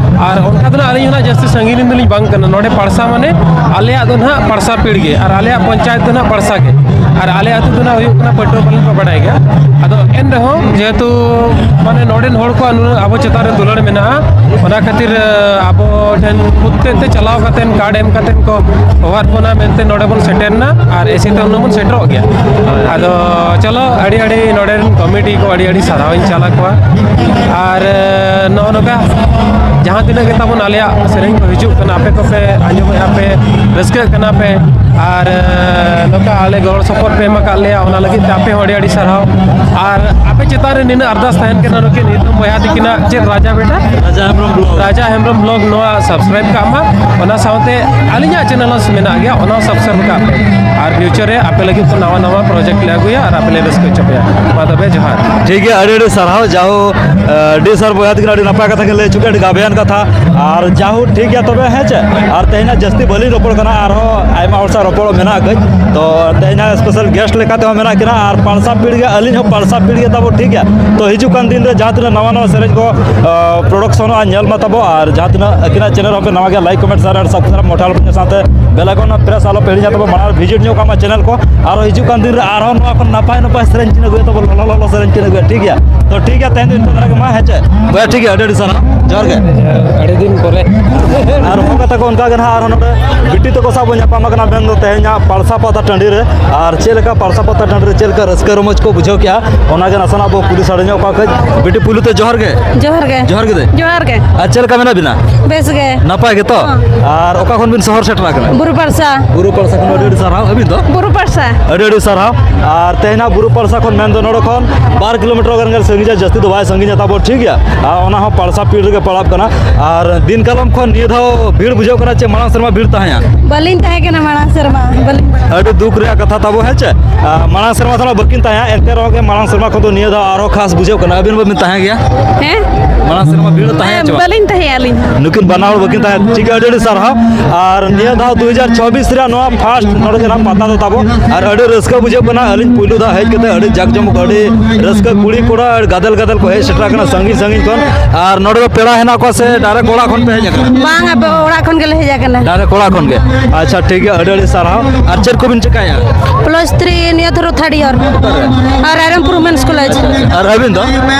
ᱟᱨ ᱚᱱᱠᱟ ᱫᱚ ᱱᱟᱜ ᱟᱹᱞᱤᱧ ᱦᱚᱸ ᱱᱟᱜ ᱡᱟᱹᱥᱛᱤ ᱥᱟᱺᱜᱤᱧ ᱨᱮᱱ ᱫᱚᱞᱤᱧ ᱵᱟᱝ ᱠᱟᱱᱟ᱾ ᱱᱚᱰᱮ ᱯᱟᱲᱥᱟ ᱢᱟᱱᱮ ᱟᱞᱮᱭᱟᱜ ᱫᱚ ᱱᱟᱜ ᱯᱟᱲᱥᱟ ᱯᱤᱲ ᱜᱮ, ᱟᱨ ᱟᱞᱮᱭᱟᱜ ᱯᱚᱧᱪᱟᱭᱮᱛ ᱫᱚ ᱱᱟᱜ ᱯᱟᱲᱥᱟ ᱜᱮ, ᱟᱨ ᱟᱞᱮ ᱟᱹᱛᱩ ᱫᱚ ᱱᱟᱜ ᱦᱩᱭᱩᱜ ᱠᱟᱱᱟ ᱯᱟᱹᱴᱩᱣᱟᱹ ᱯᱟᱞᱮᱱ ᱠᱚ ᱵᱟᱰᱟᱭ ᱜᱮᱭᱟ᱾ ᱟᱫᱚ ᱮᱱ ᱨᱮᱦᱚᱸ ᱡᱮᱦᱮᱛᱩ, ᱢᱟᱱᱮ, ᱱᱚᱰᱮᱱ ᱦᱚᱲ ᱠᱚᱣᱟᱜ ᱱᱩᱱᱟᱹᱜ ᱟᱵᱚ ᱪᱮᱛᱟᱱ ᱨᱮ ᱫᱩᱞᱟᱹᱲ ᱢᱮᱱᱟᱜᱼᱟ, ᱚᱱᱟ ᱠᱷᱟᱹᱛᱤᱨ, ᱟᱵᱚ ᱴᱷᱮᱱ ᱠᱷᱩᱫ ᱛᱮ ᱪᱟᱞᱟᱣ ᱠᱟᱛᱮ, ᱠᱟᱨᱰ ᱮᱢ ᱠᱟᱛᱮ ᱠᱚ ᱦᱚᱦᱚᱣᱟᱫ ᱵᱚᱱᱟ ᱢᱮᱱᱛᱮ ᱱᱚᱰᱮ ᱵᱚᱱ ᱥᱮᱴᱮᱨ ᱮᱱᱟ, ᱟᱨ ᱮᱥᱮ ᱛᱮ ᱦᱩᱱᱟᱹᱝ ᱵᱚᱱ ᱥᱮᱴᱮᱨᱚᱜ ᱜᱮᱭᱟ᱾ ᱟᱫᱚ ᱪᱚᱞᱚ, ᱟᱹᱰᱤ ᱟᱹᱰᱤ ᱱᱚᱰᱮ ᱨᱮᱱ ᱠᱚᱢᱤᱴᱤ ᱠᱚ ᱟᱹᱰᱤ ᱟᱹᱰᱤ ᱥᱟᱨᱦᱟᱣ ᱤᱧ ᱪᱟᱞ ᱟᱠᱚᱣᱟ᱾ ᱟᱨ, ᱮ, ᱱᱚᱜᱼᱚ ᱱᱚᱝᱠᱟ ᱡᱟᱦᱟᱸ ᱛᱤᱱᱟᱹᱜ ᱜᱮ ᱛᱟᱵᱚᱱ ᱟᱞᱮᱭᱟᱜ ᱥᱮᱨᱮᱧ ᱠᱚ ᱦᱤᱡᱩᱜ ᱠᱟᱱᱟ, ᱟᱯᱮ ᱠᱚᱯᱮ ᱟᱸᱡᱚᱢᱮᱫᱼᱟ ᱯᱮ, ᱨᱟᱹᱥᱠᱟᱹᱜ ᱠᱟᱱᱟ ᱯᱮ, ᱟᱨ, ᱮ, ᱱᱚᱝᱠᱟ ᱟᱞᱮ ᱜᱚᱲᱚ ᱥᱚᱯᱚᱦᱚᱫ ᱯᱮ ᱮᱢ ᱟᱠᱟᱫ ᱞᱮᱭᱟ, ᱚᱱᱟ ᱞᱟᱹᱜᱤᱫ ᱛᱮ ᱟᱯᱮ ᱦᱚᱸ ᱟᱹᱰᱤ ᱟᱹᱰᱤ ᱥᱟᱨᱦᱟᱣ᱾ ᱟᱨ ᱟᱯᱮ ᱪᱮᱛᱟᱱ ᱨᱮ ᱱᱤᱱᱟᱹᱜ ᱟᱨᱫᱟᱥ ᱛᱟᱦᱮᱱ ᱠᱟᱱᱟ, ᱱᱩᱠᱤᱱ ᱦᱤᱛᱟᱹᱢ ᱵᱚᱭᱦᱟ ᱛᱤᱠᱤᱱᱟᱜ ᱪᱮᱫ ᱨᱟᱡᱟ ᱵᱮᱴᱟ? ᱨᱟᱡᱟ ᱦᱮᱢᱵᱨᱚᱢ vlog᱾ ᱨᱟᱡᱟ ᱦᱮᱢᱵᱨᱚᱢ vlog ᱱᱚᱣᱟ subscribe ᱠᱟᱜ ᱢᱟ, ᱚᱱᱟ ᱥᱟᱶᱛᱮ ᱟᱹᱞᱤᱧᱟᱜ channel ᱦᱚᱸ ᱢᱮᱱᱟᱜ ᱜᱮᱭᱟ, ᱚᱱᱟ ᱦᱚᱸ subscribe ᱠᱟᱜ ᱯᱮ᱾ ᱟᱨ future ᱨᱮ ᱟᱯᱮ ᱞᱟᱹᱜᱤᱫ ᱠᱚ ᱱᱟᱣᱟ ᱱᱟᱣᱟ project ᱞᱮ ᱟᱹᱜᱩᱭᱟ ᱟᱨ ᱟᱯᱮ ᱞᱮ ᱨᱟᱹᱥᱠᱟᱹ ᱦᱚᱪᱚ ᱯᱮᱭᱟ᱾ ᱢᱟ ᱛᱚᱵᱮ ᱡᱚᱦᱟᱨ᱾ ᱴᱷᱤᱠ ᱜᱮᱭᱟ, ᱟᱹᱰᱤ ᱟᱹᱰᱤ ᱥᱟᱨᱦᱟᱣ᱾ ᱡᱟᱦᱳ, ᱟᱹᱰᱤ ᱥᱟᱨ ᱵᱚᱭᱦᱟ ᱛᱟᱹᱠᱤᱱ ᱟᱹᱰᱤ ᱱᱟᱯᱟᱭ ᱠᱟᱛᱷᱟ ᱠᱤᱱ ᱞᱟᱹᱭ ᱦᱚᱪᱚ ᱠᱮᱫᱟ, ᱟᱹᱰᱤ ᱜᱟᱵᱮᱭᱟᱱ ᱠᱟᱛᱷᱟ᱾ ᱟᱨ ᱡᱟᱦᱳ, ᱴᱷᱤᱠ ᱜᱮᱭᱟ ᱛᱚᱵᱮ, ᱦᱮᱸ ᱪᱮ? ᱟᱨ ᱛᱮᱦᱮᱧᱟᱜ ᱡᱟᱹᱥᱛᱤ ᱵᱟᱹᱞᱤᱧ ᱨᱚᱯᱚᱲ ᱠᱟᱱᱟ, ᱟᱨᱦᱚᱸ ᱟᱭᱢᱟ ᱦᱚᱲ ᱥᱟᱶ ᱨᱚᱯᱚᱲ ᱢᱮᱱᱟᱜ ᱠᱟᱹᱡ᱾ ᱛᱚ ᱛᱮᱦᱮᱧ ᱦᱟᱸᱜ ᱥᱯᱮᱥᱟᱞ ᱜᱮᱥᱴ ᱞᱮᱠᱟ ᱛᱮᱦᱚᱸ ᱢᱮᱱᱟᱜ ᱠᱤᱱᱟ, ᱟᱨ ᱯᱟᱲᱥᱟ ᱯᱤᱲ ᱜᱮ, ᱟᱹᱞᱤᱧ ᱦᱚᱸ ᱯᱟᱲᱥᱟ ᱯᱤᱲ ᱜᱮ ᱛᱟᱵᱚ, ᱴᱷᱤᱠ ᱜᱮᱭᱟ᱾ ᱛᱚ ᱦᱤᱡᱩᱜ ᱠᱟᱱ ᱫᱤᱱ ᱨᱮ ᱡᱟᱦᱟᱸ ᱛᱤᱱᱟᱹᱜ ᱱᱟᱣᱟ ᱱᱟᱣᱟ ᱥᱮᱨᱮᱧ ᱠᱚ ᱯᱨᱚᱰᱟᱠᱥᱚᱱᱚᱜᱼᱟ, ᱧᱮᱞ ᱢᱟ ᱛᱟᱵᱚ, ᱟᱨ ᱡᱟᱦᱟᱸ ᱛᱤᱱᱟᱹᱜ ᱟᱹᱠᱤᱱᱟᱜ ᱪᱮᱱᱮᱞ ᱦᱚᱸᱯᱮ ᱱᱟᱣᱟ ᱜᱮᱭᱟ, ᱞᱟᱭᱤᱠ, ᱠᱚᱢᱮᱱᱴ, ᱥᱮᱭᱟᱨ ᱟᱨ ᱥᱟᱵᱥᱠᱨᱟᱭᱤᱵ ᱢᱚᱴᱷᱟ ᱟᱞᱚᱯᱮ ᱥᱟᱶᱛᱮ ᱵᱮᱞ ᱟᱭᱠᱚᱱ ᱯᱨᱮᱥ ᱟᱞᱚᱯᱮ ᱦᱤᱲᱤᱧᱟ ᱛᱟᱵᱚ, ᱢᱟᱲᱟᱝ ᱨᱮ ᱵᱷᱤᱡᱤᱴ ᱧᱚᱜ ᱠᱟᱜ ᱢᱟ ᱪᱮᱱᱮᱞ ᱠᱚ᱾ ᱟᱨᱦᱚᱸ ᱦᱤᱡᱩᱜ ᱠᱟᱱ ᱫᱤᱱ ᱨᱮ ᱟᱨᱦᱚᱸ ᱱᱚᱣᱟ ᱠᱷᱚᱱ ᱱᱟᱯᱟᱭ ᱱᱟᱯᱟᱭ ᱥᱮᱨᱮᱧ ᱠᱤᱱ ᱟᱹᱜᱩᱭᱟ ᱛᱟᱵᱚ, ᱞᱚᱞᱚ ᱞᱚᱞᱚ ᱥᱮᱨᱮᱧ ᱠᱤᱱ ᱟᱹᱜᱩᱭᱟ, ᱴᱷᱤᱠ ᱜᱮᱭᱟ᱾ ᱛᱚ ᱴᱷᱤᱠ ᱜᱮᱭᱟ, ᱛᱮᱦᱮᱧ ᱫᱚ ᱤᱱᱠᱟᱹ ᱫᱷᱟᱨᱟ ᱜᱮ ᱢᱟ, ᱦᱮᱸ ᱪᱮ? ᱵᱚᱭᱦᱟ, ᱴᱷᱤᱠ ᱜᱮᱭᱟ, ᱟᱹᱰᱤ ᱟᱹᱰᱤ ᱥᱟᱨᱦᱟᱣ, ᱡᱚᱦᱟᱨ ᱜᱮ᱾ ᱟᱹᱰᱤ ᱫᱤᱱ ᱯᱚᱨᱮ᱾ ᱟᱨ ᱦᱚᱸ ᱠᱟᱛᱷᱟ ᱠᱚ ᱚᱱᱠᱟ ᱜᱮ ᱱᱟᱦᱟᱜ ᱟᱨᱦᱚᱸ ᱱᱚᱰᱮ ᱵᱤᱴᱤ ᱛᱟᱠᱚ ᱥᱟᱶ ᱵᱚᱱ ᱧᱟᱯᱟᱢ ᱟᱠᱟᱱᱟ, ᱢᱮᱱᱫᱚ ᱛᱮᱦᱮᱧᱟᱜ ᱯᱟᱲᱥᱟ ᱯᱟᱛᱟ ᱴᱟᱺᱰᱤ ᱨᱮ᱾ ᱟᱨ ᱪᱮᱫ ᱞᱮᱠᱟ ᱯᱟᱲᱥᱟ ᱯᱟᱛᱟ ᱴᱟᱺᱰᱤ ᱨᱮ ᱪᱮᱫ ᱞᱮᱠᱟ ᱨᱟᱹᱥᱠᱟᱹ ᱨᱚᱢᱚᱡᱽ ᱠᱚ ᱵᱩᱡᱷᱟᱹᱣ ᱠᱮᱜᱼᱟ, ᱚᱱᱟ ᱜᱮ ᱱᱟᱥᱮᱱᱟᱜ ᱵᱚ ᱠᱩᱞᱤ ᱥᱟᱰᱮ ᱧᱚᱜ ᱠᱚᱣᱟ ᱠᱟᱹᱡ᱾ ᱵᱤᱴᱤ, ᱯᱩᱭᱞᱩ ᱛᱮ ᱡᱚᱦᱟᱨ ᱜᱮ᱾ ᱡᱚᱦᱟᱨ ᱜᱮ᱾ ᱡᱚᱦᱟᱨ ᱜᱮ ᱫᱟᱹᱭ᱾ ᱡᱚᱦᱟᱨ ᱜᱮ᱾ ᱟᱨ ᱪᱮᱫ ᱞᱮᱠᱟ ᱢᱮᱱᱟᱜ ᱵᱤᱱᱟ? ᱵᱮᱥ ᱜᱮ᱾ ᱱᱟᱯᱟᱭ ᱜᱮᱛᱚ? ᱦᱚᱸ᱾ ᱟᱨ ᱚᱠᱟ ᱠᱷᱚᱱ ᱵᱤᱱ ᱥᱚᱦᱚᱨ ᱥᱮᱴᱮᱨ ᱟᱠᱟᱱᱟ? ᱵᱩᱨᱩ ᱯᱟᱲᱥᱟ᱾ ᱵᱩᱨᱩ ᱯᱟᱲᱥᱟ ᱠᱷᱚᱱ ᱟᱹᱰᱤ ᱟᱹᱰᱤ ᱥᱟᱨᱦᱟᱣ᱾ ᱟᱹᱵᱤᱱ ᱫᱚ? ᱵᱩᱨᱩ ᱯᱟᱲᱥᱟ᱾ ᱟᱹᱰᱤ ᱟᱹᱰᱤ ᱥᱟᱨᱦᱟᱣ᱾ ᱟᱨ ᱛᱮᱦᱮᱧ ᱦᱟᱸᱜ ᱵᱩᱨᱩ ᱯᱟᱲᱥᱟ ᱠᱷᱚᱱ ᱢᱮᱱᱫᱚ ᱱᱚᱰᱮ ᱠᱷᱚᱱ ᱵᱟᱨ ᱠᱤᱞᱳᱢᱤᱴᱟᱨ ᱜᱟᱱ ᱜᱮ ᱥᱟᱺᱜᱤᱧᱟ, ᱡᱟᱹᱥᱛᱤ ᱫᱚ ᱵᱟᱭ ᱥᱟᱺᱜᱤᱧᱟ ᱛᱟᱵᱚ, ᱴᱷᱤᱠ ᱜᱮᱭᱟ᱾ ᱟᱨ ᱚᱱᱟ ᱦᱚᱸ ᱯᱟᱲᱥᱟ ᱯᱤᱲ ᱨᱮᱜᱮ ᱯᱟᱲᱟᱜ ᱠᱟᱱᱟ᱾ ᱟᱨ ᱫᱤᱱ ᱠᱟᱞᱚᱢ ᱠᱷᱚᱱ ᱱᱤᱭᱟᱹ ᱫᱷᱟᱣ ᱵᱷᱤᱲ ᱵᱩᱡᱷᱟᱹᱜ ᱠᱟᱱᱟ ᱪᱮ ᱢᱟᱲᱟᱝ ᱥᱮᱨᱢᱟ ᱵᱷᱤᱲ ᱛᱟᱦᱮᱸᱭᱟ? ᱵᱟᱹᱞᱤᱧ ᱛᱟᱦᱮᱸ ᱠᱟᱱᱟ ᱢᱟᱲᱟᱝ ᱥᱮᱨᱢᱟ, ᱵᱟᱹᱞᱤᱧ ᱵᱟᱲᱟᱭᱟ᱾ ᱟᱹᱰᱤ ᱫᱩᱠ ᱨᱮᱭᱟᱜ ᱠᱟᱛᱷᱟ ᱛᱟᱵᱚ, ᱦᱮᱸ ᱪᱮ? ᱟᱨ ᱢᱟᱲᱟᱝ ᱥᱮᱨᱢᱟ ᱛᱷᱚᱲᱟ ᱵᱟᱹᱠᱤᱱ ᱛᱟᱦᱮᱸᱭᱟ, ᱮᱱᱛᱮ ᱨᱮᱦᱚᱸ ᱜᱮ ᱢᱟᱲᱟᱝ ᱥᱮᱨᱢᱟ ᱠᱷᱚᱱ ᱫᱚ ᱱᱤᱭᱟᱹ ᱫᱷᱟᱣ ᱟᱨᱦᱚᱸ ᱠᱷᱟᱥ ᱵᱩᱡᱷᱟᱹᱜ ᱠᱟᱱᱟ᱾ ᱟᱹᱵᱤᱱ ᱵᱟᱹᱵᱤᱱ ᱛᱟᱦᱮᱸ ᱜᱮᱭᱟ? ᱦᱮᱸ? ᱢᱟᱲᱟᱝ ᱥᱮᱨᱢᱟ ᱵᱷᱤᱲ ᱛᱟᱦᱮᱸᱭᱟ ᱪᱮ ᱵᱟᱝ? ᱵᱟᱹᱞᱤᱧ ᱛᱟᱦᱮᱸᱭᱟ ᱟᱹᱞᱤᱧ᱾ ᱱᱩᱠᱤᱱ ᱵᱟᱱᱟ ᱦᱚᱲ ᱵᱟᱹᱠᱤᱱ ᱛᱟᱦᱮᱸᱭᱟ᱾ ᱴᱷᱤᱠ ᱜᱮᱭᱟ, ᱟᱹᱰᱤ ᱟᱹᱰᱤ ᱥᱟᱨᱦᱟᱣ᱾ ᱟᱨ ᱱᱤᱭᱟᱹ ᱫᱷᱟᱣ ᱫᱩ ᱦᱟᱡᱟᱨ ᱪᱷᱚᱵᱵᱤᱥ ᱨᱮᱭᱟᱜ ᱱᱚᱣᱟ ᱯᱷᱟᱥᱴ ᱱᱚᱰᱮ ᱡᱟᱦᱟᱸ ᱯᱟᱛᱟ ᱫᱚ ᱛᱟᱵᱚ, ᱟᱨ ᱟᱹᱰᱤ ᱨᱟᱹᱥᱠᱟᱹ ᱵᱩᱡᱷᱟᱹᱜ ᱠᱟᱱᱟ᱾ ᱟᱹᱞᱤᱧ ᱯᱩᱭᱞᱩ ᱫᱷᱟᱣ ᱦᱮᱡ ᱠᱟᱛᱮ ᱟᱹᱰᱤ ᱡᱟᱠ ᱡᱚᱢᱚᱠ, ᱟᱹᱰᱤ ᱨᱟᱹᱥᱠᱟᱹ, ᱠᱩᱲᱤ ᱠᱚᱲᱟ ᱟᱨ ᱜᱟᱫᱮᱞ ᱜᱟᱫᱮᱞ ᱠᱚ ᱦᱮᱡ ᱥᱮᱴᱮᱨ ᱟᱠᱟᱱᱟ ᱥᱟᱺᱜᱤᱧ ᱥᱟᱺᱜᱤᱧ ᱠᱷᱚᱱ᱾ ᱟᱨ ᱱᱚᱰᱮ ᱫᱚ ᱯᱮᱲᱟ ᱦᱮᱱᱟᱜ ᱠᱚᱣᱟ ᱥᱮ ᱰᱟᱭᱨᱮᱠᱴ ᱚᱲᱟᱜ ᱠᱷᱚᱱ ᱯᱮ ᱦᱮᱡ ᱟᱠᱟᱱᱟ? ᱵᱟᱝ, ᱟᱵᱚ ᱚᱲᱟᱜ ᱠᱷᱚᱱ ᱜᱮᱞᱮ ᱦᱮᱡ ᱟᱠᱟᱱᱟ᱾ ᱰᱟᱭᱨᱮᱠᱴ ᱚᱲᱟᱜ ᱠᱷᱚᱱ ᱜᱮ᱾ ᱟᱪᱪᱷᱟ, ᱴᱷᱤᱠ ᱜᱮᱭᱟ, ᱟᱹᱰᱤ ᱟᱹᱰᱤ ᱥᱟᱨᱦᱟᱣ᱾ ᱟᱨ ᱪᱮᱫ ᱠᱚᱵᱤᱱ ᱪᱮᱠᱟᱭᱟ? ᱯᱞᱟᱥ ᱛᱷᱨᱤ ᱱᱤᱭᱟᱹ ᱫᱷᱚᱨᱚ ᱛᱷᱟᱨᱰ ᱤᱭᱟᱨ᱾ ᱚᱠᱟᱨᱮ? ᱟᱨ ᱨᱟᱭᱨᱚᱝᱯᱩᱨ ᱣᱩᱢᱮᱱᱥ ᱠᱚᱞᱮᱡᱽ᱾ ᱟᱨ ᱟᱹᱵᱤᱱ ᱫᱚ?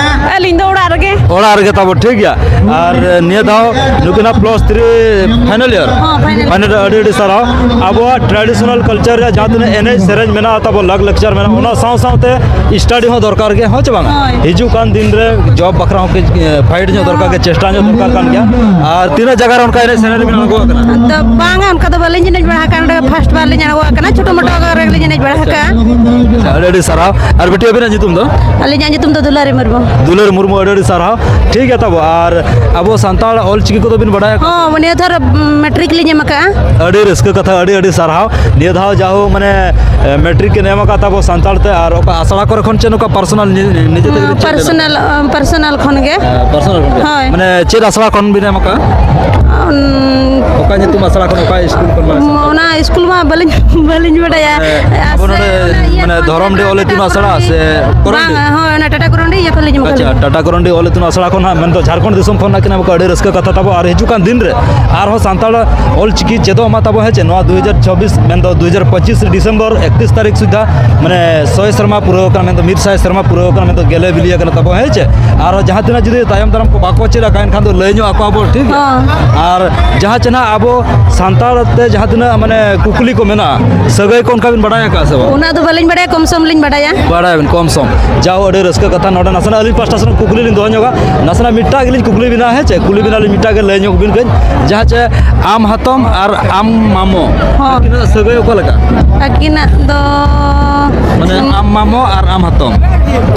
ᱟᱹᱞᱤᱧ ᱫᱚ ᱚᱲᱟᱜ ᱨᱮᱜᱮ᱾ ᱚᱲᱟᱜ ᱨᱮᱜᱮ ᱛᱟᱵᱚ, ᱴᱷᱤᱠ ᱜᱮᱭᱟ᱾ ᱟᱨ ᱱᱤᱭᱟᱹ ᱫᱷᱟᱣ ᱱᱩᱠᱤᱱᱟᱜ ᱯᱞᱟᱥ ᱛᱷᱨᱤ ᱯᱷᱟᱭᱱᱟᱞ ᱤᱭᱟᱨ? ᱦᱚᱸ, ᱯᱷᱟᱭᱱᱟᱞ᱾ ᱯᱷᱟᱭᱱᱟᱞ ᱨᱮ ᱟᱹᱰᱤ ᱟᱹᱰᱤ ᱥᱟᱨᱦᱟᱣ᱾ ᱟᱵᱚᱣᱟᱜ ᱴᱨᱟᱰᱤᱥᱚᱱᱟᱞ ᱠᱟᱞᱪᱟᱨ ᱨᱮᱭᱟᱜ ᱡᱟᱦᱟᱸ ᱛᱤᱱᱟᱹᱜ ᱮᱱᱮᱡ ᱥᱮᱨᱮᱧ ᱢᱮᱱᱟᱜᱼᱟ, ᱛᱟᱵᱚ ᱞᱟᱠ ᱞᱟᱠᱪᱟᱨ ᱢᱮᱱᱟᱜᱼᱟ, ᱚᱱᱟ ᱥᱟᱶ ᱥᱟᱶᱛᱮ ᱥᱴᱟᱰᱤ ᱦᱚᱸ ᱫᱚᱨᱠᱟᱨ ᱜᱮ, ᱦᱚᱸ ᱪᱮ ᱵᱟᱝᱟ? ᱦᱳᱭ᱾ ᱦᱤᱡᱩᱜ ᱠᱟᱱ ᱫᱤᱱ ᱨᱮ ᱡᱚᱵ ᱵᱟᱠᱷᱨᱟ ᱦᱚᱸ ᱠᱟᱹᱡ, ᱮ, ᱯᱷᱟᱭᱤᱴ ᱧᱚᱜ ᱫᱚᱨᱠᱟᱨ ᱜᱮ, ᱪᱮᱥᱴᱟ ᱧᱚᱜ ᱫᱚᱨᱠᱟᱨ ᱠᱟᱱ ᱜᱮᱭᱟ᱾ ᱟᱨ ᱛᱤᱱᱟᱹᱜ ᱡᱟᱭᱜᱟ ᱨᱮ ᱚᱱᱠᱟ ᱮᱱᱮᱡ ᱥᱮᱨᱮᱧ ᱨᱮᱵᱤᱱ ᱟᱬᱜᱚ ᱟᱠᱟᱱᱟ? ᱟᱫᱚ ᱵᱟᱝᱟ, ᱚᱱᱠᱟ ᱫᱚ ᱵᱟᱹᱞᱤᱧ ᱮᱱᱮᱡ ᱵᱟᱲᱟ ᱟᱠᱟᱱᱟ, ᱱᱚᱰᱮ ᱯᱷᱟᱥᱴ ᱵᱟᱨ ᱞᱤᱧ ᱟᱬᱜᱚ ᱟᱠᱟᱱᱟ, ᱪᱷᱳᱴᱳ ᱢᱳᱴᱳ ᱨᱮᱜᱮ ᱞᱤᱧ ᱮᱱᱮᱡ ᱵᱟᱲᱟ ᱟᱠᱟᱜᱼᱟ᱾ ᱟᱪᱪᱷᱟ, ᱟᱹᱰᱤ ᱟᱹᱰᱤ ᱥᱟᱨᱦᱟᱣ᱾ ᱟᱨ ᱵᱤᱴᱤ, ᱟᱹᱵᱤᱱᱟᱜ ᱧᱩᱛᱩᱢ ᱫᱚ? ᱟᱹᱞᱤᱧᱟᱜ ᱧᱩᱛᱩᱢ ᱫᱚ ᱫᱩᱞᱟᱨᱤ ᱢᱩᱨᱢᱩ᱾ ᱟᱹᱰᱤ ᱟᱹᱰᱤ ᱥᱟᱨᱦᱟᱣ᱾ ᱴᱷᱤᱠ ᱜᱮᱭᱟ ᱛᱟᱵᱚ, ᱟᱨ ᱟᱵᱚ ᱥᱟᱱᱛᱟᱲ ᱚᱞ ᱪᱤᱠᱤ ᱠᱚᱫᱚ ᱵᱤᱱ ᱵᱟᱰᱟᱭᱟ? ᱦᱚᱸ, ᱱᱤᱭᱟᱹ ᱫᱷᱟᱣ ᱢᱮᱴᱨᱤᱠ ᱞᱤᱧ ᱮᱢ ᱟᱠᱟᱜᱼᱟ᱾ ᱟᱹᱰᱤ ᱨᱟᱹᱥᱠᱟᱹ ᱠᱟᱛᱷᱟ, ᱟᱹᱰᱤ ᱟᱹᱰᱤ ᱥᱟᱨᱦᱟᱣ᱾ ᱱᱤᱭᱟᱹ ᱫᱷᱟᱣ ᱡᱟᱦᱳ ᱢᱟᱱᱮ, ᱮ, ᱢᱮᱴᱨᱤᱠ ᱠᱤᱱ ᱮᱢ ᱟᱠᱟᱫ ᱛᱟᱵᱚ ᱥᱟᱱᱛᱟᱲ ᱛᱮ, ᱟᱨ ᱚᱠᱟ ᱟᱥᱲᱟ ᱠᱚᱨᱮ ᱠᱷᱚᱱ ᱪᱮ ᱱᱚᱝᱠᱟ ᱯᱟᱨᱥᱚᱱᱟᱞ ᱱᱤ-, ᱱᱤᱡᱮ ᱛᱮᱜᱮ ᱵᱤᱱ ᱪᱮᱫ ᱞᱮᱫᱟ? ᱯᱟᱨᱥᱚᱱᱟᱞ, ᱯᱟᱨᱥᱚᱱᱟᱞ ᱠᱷᱚᱱ ᱜᱮ᱾ ᱮ, ᱯᱟᱨᱥᱚᱱᱟᱞ ᱠᱷᱚᱱ ᱜᱮ? ᱦᱳᱭ᱾ ᱢᱟᱱᱮ ᱪᱮᱫ ᱟᱥᱲᱟ ᱠᱷᱚᱱ ᱵᱤᱱ ᱮᱢ ᱟᱠᱟᱫᱼᱟ? ᱩᱱ, ᱚᱠᱟ ᱧᱩᱛᱩᱢ ᱟᱥᱲᱟ ᱠᱷᱚᱱ, ᱚᱠᱟ ᱥᱠᱩᱞ ᱠᱷᱚᱱ, ᱢᱟᱱᱮ? ᱚᱱᱟ ᱥᱠᱩᱞ ᱢᱟ ᱵᱟᱹᱞᱤᱧ, ᱵᱟᱹᱞᱤᱧ ᱵᱟᱰᱟᱭᱟ᱾ ᱦᱮᱸ, ᱟᱵᱚ ᱟᱥᱲᱟ, ᱱᱚᱰᱮ, ᱚᱱᱟ ᱤᱭᱟᱹ ᱢᱟᱱᱮ, ᱠᱷᱚᱱ ᱫᱷᱚᱨᱚᱢᱰᱤ ᱚᱞ ᱤᱛᱩᱱ ᱟᱥᱲᱟ ᱥᱮ ᱠᱚᱨᱚᱱᱰᱤ? ᱵᱟᱝ, ᱦᱳᱭ, ᱚᱱᱟ ᱴᱟᱴᱟ ᱠᱚᱨᱚᱱᱰᱤ ᱤᱭᱟᱹ ᱠᱷᱚᱱ ᱞᱤᱧ ᱮᱢ ᱟᱪᱪᱷᱟ, ᱠᱟᱫᱟ᱾ ᱴᱟᱴᱟ ᱠᱚᱨᱚᱱᱰᱤ ᱚᱞ ᱤᱛᱩᱱ ᱟᱥᱲᱟ ᱠᱷᱚᱱ ᱦᱟᱸᱜ, ᱢᱮᱱᱫᱚ ᱡᱷᱟᱲᱠᱷᱚᱸᱰ ᱫᱤᱥᱚᱢ ᱠᱷᱚᱱ ᱱᱟᱜ ᱠᱤᱱ ᱮᱢ ᱠᱟᱜᱼᱟ᱾ ᱟᱹᱰᱤ ᱨᱟᱹᱥᱠᱟᱹ ᱠᱟᱛᱷᱟ ᱛᱟᱵᱚ᱾ ᱟᱨ ᱦᱤᱡᱩᱜ ᱠᱟᱱ ᱫᱤᱱ ᱨᱮ ᱟᱨᱦᱚᱸ ᱥᱟᱱᱛᱟᱲ ᱚᱞ ᱪᱤᱠᱤ ᱪᱮᱫᱚᱜ ᱢᱟ ᱛᱟᱵᱚ, ᱦᱮᱸ ᱪᱮ? ᱱᱚᱣᱟ ᱫᱩ ᱦᱟᱡᱟᱨ ᱪᱚᱵᱵᱤᱥ, ᱢᱮᱱᱫᱚ ᱫᱩ ᱦᱟᱡᱟᱨ ᱯᱚᱸᱪᱤᱥ ᱰᱤᱥᱮᱢᱵᱚᱨ ᱮᱠᱛᱤᱥ ᱛᱟᱹᱨᱤᱠᱷ ᱥᱩᱫᱷᱟ, ᱢᱟᱱᱮ, ᱥᱚᱭ ᱥᱮᱨᱢᱟ ᱯᱩᱨᱟᱹᱣ ᱠᱟᱱᱟ, ᱢᱮᱱᱫᱚ ᱢᱤᱫ ᱥᱟᱭ ᱥᱮᱨᱢᱟ ᱯᱩᱨᱟᱹᱣ ᱠᱟᱱᱟ, ᱢᱮᱱᱫᱚ ᱜᱮᱞᱮ ᱵᱤᱞᱤ ᱟᱠᱟᱱᱟ ᱛᱟᱵᱚ, ᱦᱮᱸ ᱪᱮ? ᱟᱨ ᱡᱟᱦᱟᱸ ᱛᱤᱱᱟᱹᱜ ᱡᱩᱫᱤ ᱛᱟᱭᱚᱢ ᱫᱟᱨᱟᱢ ᱠᱚ ᱵᱟᱠᱚ ᱪᱮᱫ ᱟᱠᱟᱫ, ᱮᱱᱠᱷᱟᱱ ᱫᱚ ᱞᱟᱹᱭ ᱧᱚᱜ ᱟᱠᱚ ᱟᱵᱚ, ᱴᱷᱤᱠ ᱜᱮᱭᱟ? ᱦᱚᱸ᱾ ᱟᱨ ᱡᱟᱦᱟᱸ ᱪᱮ ᱱᱟᱦᱟᱜ ᱟᱵᱚ ᱥᱟᱱᱛᱟᱲ ᱛᱮ ᱡᱟᱦᱟᱸ ᱛᱤᱱᱟᱹᱜ, ᱢᱟᱱᱮ, ᱠᱩᱠᱞᱤ ᱠᱚ ᱢᱮᱱᱟᱜᱼᱟ, ᱥᱟᱹᱜᱟᱹᱭ ᱠᱚ ᱚᱱᱠᱟ ᱵᱤᱱ ᱵᱟᱰᱟᱭ ᱟᱠᱟᱫᱼᱟ ᱥᱮ ᱵᱟᱝ? ᱚᱱᱟ ᱫᱚ ᱵᱟᱹᱞᱤᱧ ᱵᱟᱰᱟᱭᱟ, ᱠᱚᱢ ᱥᱚᱢ ᱞᱤᱧ ᱵᱟᱰᱟᱭᱟ᱾ ᱵᱟᱰᱟᱭᱟᱵᱤᱱ ᱠᱚᱢ ᱥᱚᱢ᱾ ᱡᱟᱣ ᱟᱹᱰᱤ ᱨᱟᱹᱥᱠᱟᱹ ᱠᱟᱛᱷᱟ᱾ ᱱᱚᱰᱮ ᱱᱟᱥᱮᱱᱟᱜ ᱟᱹᱞᱤᱧ ᱯᱟᱥᱴᱟ ᱥᱮᱱ ᱠᱩᱠᱞᱤ ᱞᱤᱧ ᱫᱚᱦᱚ ᱧᱚᱜᱟ, ᱱᱟᱥᱮᱱᱟᱜ ᱢᱤᱫᱴᱟᱝ ᱜᱮᱞᱤᱧ ᱠᱩᱠᱞᱤ ᱵᱤᱱᱟ, ᱦᱮᱸ ᱪᱮ? ᱠᱩᱞᱤ ᱵᱤᱱᱟᱞᱤᱧ ᱢᱤᱫᱴᱟᱝ ᱜᱮ, ᱞᱟᱹᱭ ᱧᱚᱜ ᱵᱤᱱ ᱠᱟᱹᱡ, ᱡᱟᱦᱟᱸ ᱪᱮ ᱟᱢ ᱦᱟᱛᱚᱢ ᱟᱨ ᱟᱢ ᱢᱟᱢᱚ, ᱦᱚᱸ᱾ ᱟᱹᱠᱤᱱᱟᱜ ᱥᱟᱹᱜᱟᱹᱭ ᱚᱠᱟ ᱞᱮᱠᱟ? ᱟᱹᱠᱤᱱᱟᱜ ᱫᱚ ᱢᱟᱱᱮ, ᱟᱢ ᱢᱟᱢᱚ ᱟᱨ ᱟᱢ ᱦᱟᱛᱚᱢ?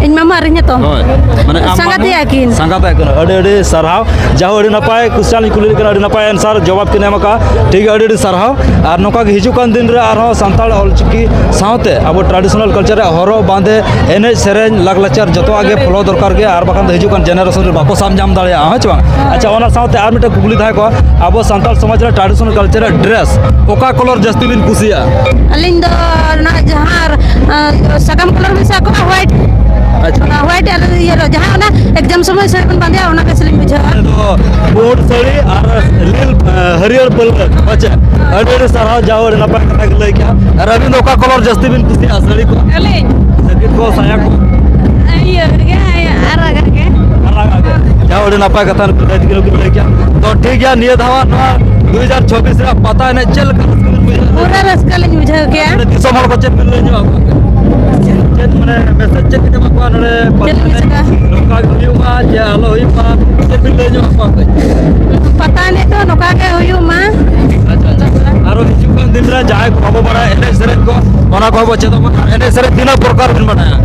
ᱤᱧ ᱢᱟᱢᱚ ᱟᱨ ᱤᱧ ᱦᱟᱛᱚᱢ᱾ ᱦᱳᱭ, ᱢᱟᱱᱮ, ᱟᱢ ᱥᱟᱸᱜᱟᱛᱮᱭᱟ ᱢᱟᱢᱚ, ᱠᱤᱱ᱾ ᱥᱟᱸᱜᱟᱛᱮᱭᱟ ᱠᱤᱱ᱾ ᱟᱹᱰᱤ ᱟᱹᱰᱤ ᱥᱟᱨᱦᱟᱣ᱾ ᱡᱟᱦᱳ, ᱟᱹᱰᱤ ᱱᱟᱯᱟᱭ question ᱞᱤᱧ ᱠᱩᱞᱤ ᱞᱮᱫ ᱠᱤᱱᱟ, ᱟᱹᱰᱤ ᱱᱟᱯᱟᱭ answer, ᱡᱚᱵᱟᱵ ᱠᱤᱱ ᱮᱢ ᱟᱠᱟᱫᱼᱟ᱾ ᱴᱷᱤᱠ ᱜᱮᱭᱟ, ᱟᱹᱰᱤ ᱟᱹᱰᱤ ᱥᱟᱨᱦᱟᱣ᱾ ᱟᱨ ᱱᱚᱝᱠᱟ ᱜᱮ ᱦᱤᱡᱩᱜ ᱠᱟᱱ ᱫᱤᱱ ᱨᱮ ᱟᱨᱦᱚᱸ ᱥᱟᱱᱛᱟᱲ ᱚᱞᱪᱤᱠᱤ ᱥᱟᱶᱛᱮ ᱟᱵᱚ traditional culture ᱨᱮᱭᱟᱜ ᱦᱚᱨᱚᱜ ᱵᱟᱸᱫᱮ, ᱮᱱᱮᱡ ᱥᱮᱨᱮᱧ, ᱞᱟᱠᱪᱟᱨ ᱡᱚᱛᱚᱣᱟᱜ ᱜᱮ follow ᱫᱚᱨᱠᱟᱨ ᱜᱮ, ᱟᱨ ᱵᱟᱠᱷᱟᱱ ᱫᱚ ᱦᱤᱡᱩᱜ ᱠᱟᱱ generation ᱨᱮ ᱵᱟᱠᱚ ᱥᱟᱵ ᱧᱟᱢ ᱫᱟᱲᱮᱭᱟᱜᱼᱟ, ᱦᱮᱸ ᱪᱮ ᱵᱟᱝ? ᱦᱳᱭ᱾ ᱟᱪᱪᱷᱟ, ᱚᱱᱟ ᱥᱟᱶᱛᱮ ᱟᱨ ᱢᱤᱫᱴᱮᱱ ᱠᱩᱠᱞᱤ ᱛᱟᱦᱮᱸ ᱠᱚᱜᱼᱟ, ᱟᱵᱚ ᱥᱟᱱᱛᱟᱲ ᱥᱚᱢᱟᱡᱽ ᱨᱮ traditional culture ᱨᱮᱭᱟᱜ dress ᱚᱠᱟ colour ᱡᱟᱹᱥᱛᱤ ᱵᱤᱱ ᱠᱩᱥᱤᱭᱟᱜᱼᱟ? ᱟᱹᱞᱤᱧ ᱫᱚ ᱚᱱᱟ ᱡᱟᱦᱟᱸ, ᱟᱸ, ᱥᱟᱠᱟᱢ colour ᱢᱮᱥᱟ ᱠᱚᱜᱼᱟ, white᱾ ᱟᱪᱪᱷᱟ᱾ ᱚᱱᱟ white ᱟᱨ ᱤᱭᱟᱹ ᱨᱮ ᱡᱟᱦᱟᱸ ᱚᱱᱟ exam ᱥᱚᱢᱚᱭ ᱥᱟᱹᱲᱤ ᱵᱚᱱ ᱵᱟᱸᱫᱮᱭᱟ, ᱚᱱᱟ ᱵᱮᱥ ᱞᱤᱧ ᱵᱩᱡᱷᱟᱹᱣᱟ᱾ ᱟᱞᱮ ᱫᱚ ᱯᱩᱸᱰ ᱥᱟᱹᱲᱤ ᱟᱨ ᱞᱤᱞ, ᱟᱸ, ᱦᱟᱹᱨᱭᱟᱹᱲ ᱯᱟᱹᱲᱞᱟᱹᱠ, ᱦᱮᱸ ᱪᱮ? ᱟᱹᱰᱤ ᱟᱹᱰᱤ ᱥᱟᱨᱦᱟᱣ, ᱡᱟᱣ ᱟᱹᱰᱤ ᱱᱟᱯᱟᱭ ᱠᱟᱛᱷᱟ ᱜᱮ ᱞᱟᱹᱭ ᱠᱮᱜᱼᱟ᱾ ᱟᱨ ᱟᱹᱵᱤᱱ ᱫᱚ ᱚᱠᱟ colour ᱡᱟᱹᱥᱛᱤ ᱵᱤᱱ ᱠᱩᱥᱤᱭᱟᱜᱼᱟ ᱥᱟᱹᱲᱤ ᱠᱚ? ᱟᱹᱞᱤᱧ? ᱡᱮᱠᱮᱴ ᱠᱚ, ᱥᱟᱭᱟ ᱠᱚ? ᱤᱭᱟᱹ ᱜᱮ, ᱟᱨᱟᱜᱟᱜ ᱜᱮ᱾ ᱟᱨᱟᱜᱟᱜ ᱜᱮ᱾ ᱡᱟᱣ ᱟᱹᱰᱤ ᱱᱟᱯᱟᱭ ᱠᱟᱛᱷᱟ ᱱᱩᱠᱩ ᱞᱟᱹᱭ ᱛᱮᱜᱮ ᱱᱩᱠᱩ ᱞᱟᱹᱭ ᱠᱮᱜᱼᱟ᱾ ᱛᱚ ᱴᱷᱤᱠ ᱜᱮᱭᱟ, ᱱᱤᱭᱟᱹ ᱫᱷᱟᱣᱟᱜ ᱱᱚᱣᱟ ᱫᱩ ᱦᱟᱡᱟᱨ ᱪᱚᱵᱵᱤᱥ ᱨᱮᱭᱟᱜ ᱯᱟᱛᱟ ᱮᱱᱮᱡ ᱪᱮᱫ ᱞᱮᱠᱟ ᱨᱟᱹᱥᱠᱟᱹ ᱵᱤᱱ ᱵᱩᱡᱷᱟᱹᱣ ᱠᱮᱜᱼᱟ? ᱯᱩᱨᱟᱹ ᱨᱟᱹᱥᱠᱟᱹ ᱞᱤᱧ ᱵᱩᱡᱷᱟᱹᱣ ᱠᱮᱜᱼᱟ᱾ ᱟᱯᱮ ᱫᱤᱥᱚᱢ ᱦᱚᱲ ᱠᱚ ᱪᱮᱫ ᱵᱤᱱ ᱞᱟᱹᱭ ᱧᱚᱜ ᱟᱠᱚᱣᱟ? ᱪᱮᱫ ᱢᱟᱱᱮ message ᱪᱮᱫ ᱵᱤᱱ ᱮᱢᱟ ᱠᱚᱣᱟ ᱱᱚᱰᱮ ᱯᱟᱛᱟ ᱪᱮᱫ ᱮᱱᱮᱡ message? ᱱᱚᱝᱠᱟ ᱜᱮ ᱦᱩᱭᱩᱜ ᱢᱟ, ᱡᱮ ᱟᱞᱚ ᱦᱩᱭᱩᱜ ᱢᱟ, ᱪᱮᱫ ᱵᱤᱱ ᱞᱟᱹᱭ ᱧᱚᱜ ᱟᱠᱚᱣᱟ ᱠᱟᱹᱡ? ᱯᱟᱛᱟ ᱮᱱᱮᱡ ᱫᱚ ᱱᱚᱝᱠᱟ ᱜᱮ ᱦᱩᱭᱩᱜ ᱢᱟ᱾ ᱟᱪᱪᱷᱟ, ᱟᱪᱪᱷᱟ᱾ ᱟᱨᱚ ᱦᱤᱡᱩᱜ ᱠᱟᱱ ᱫᱤᱱ ᱨᱮ ᱡᱟᱦᱟᱸᱭ ᱠᱚ ᱵᱟᱵᱚ ᱵᱟᱲᱟᱭᱟ ᱮᱱᱮᱡ ᱥᱮᱨᱮᱧ ᱠᱚ, ᱚᱱᱟ ᱠᱚᱦᱚᱸ ᱵᱚ ᱪᱮᱫᱚᱜ ᱢᱟ᱾ ᱮᱱᱮᱡ ᱥᱮᱨᱮᱧ ᱛᱤᱱᱟᱹᱜ ᱯᱨᱚᱠᱟᱨ ᱵᱤᱱ ᱵᱟᱰᱟᱭᱟ?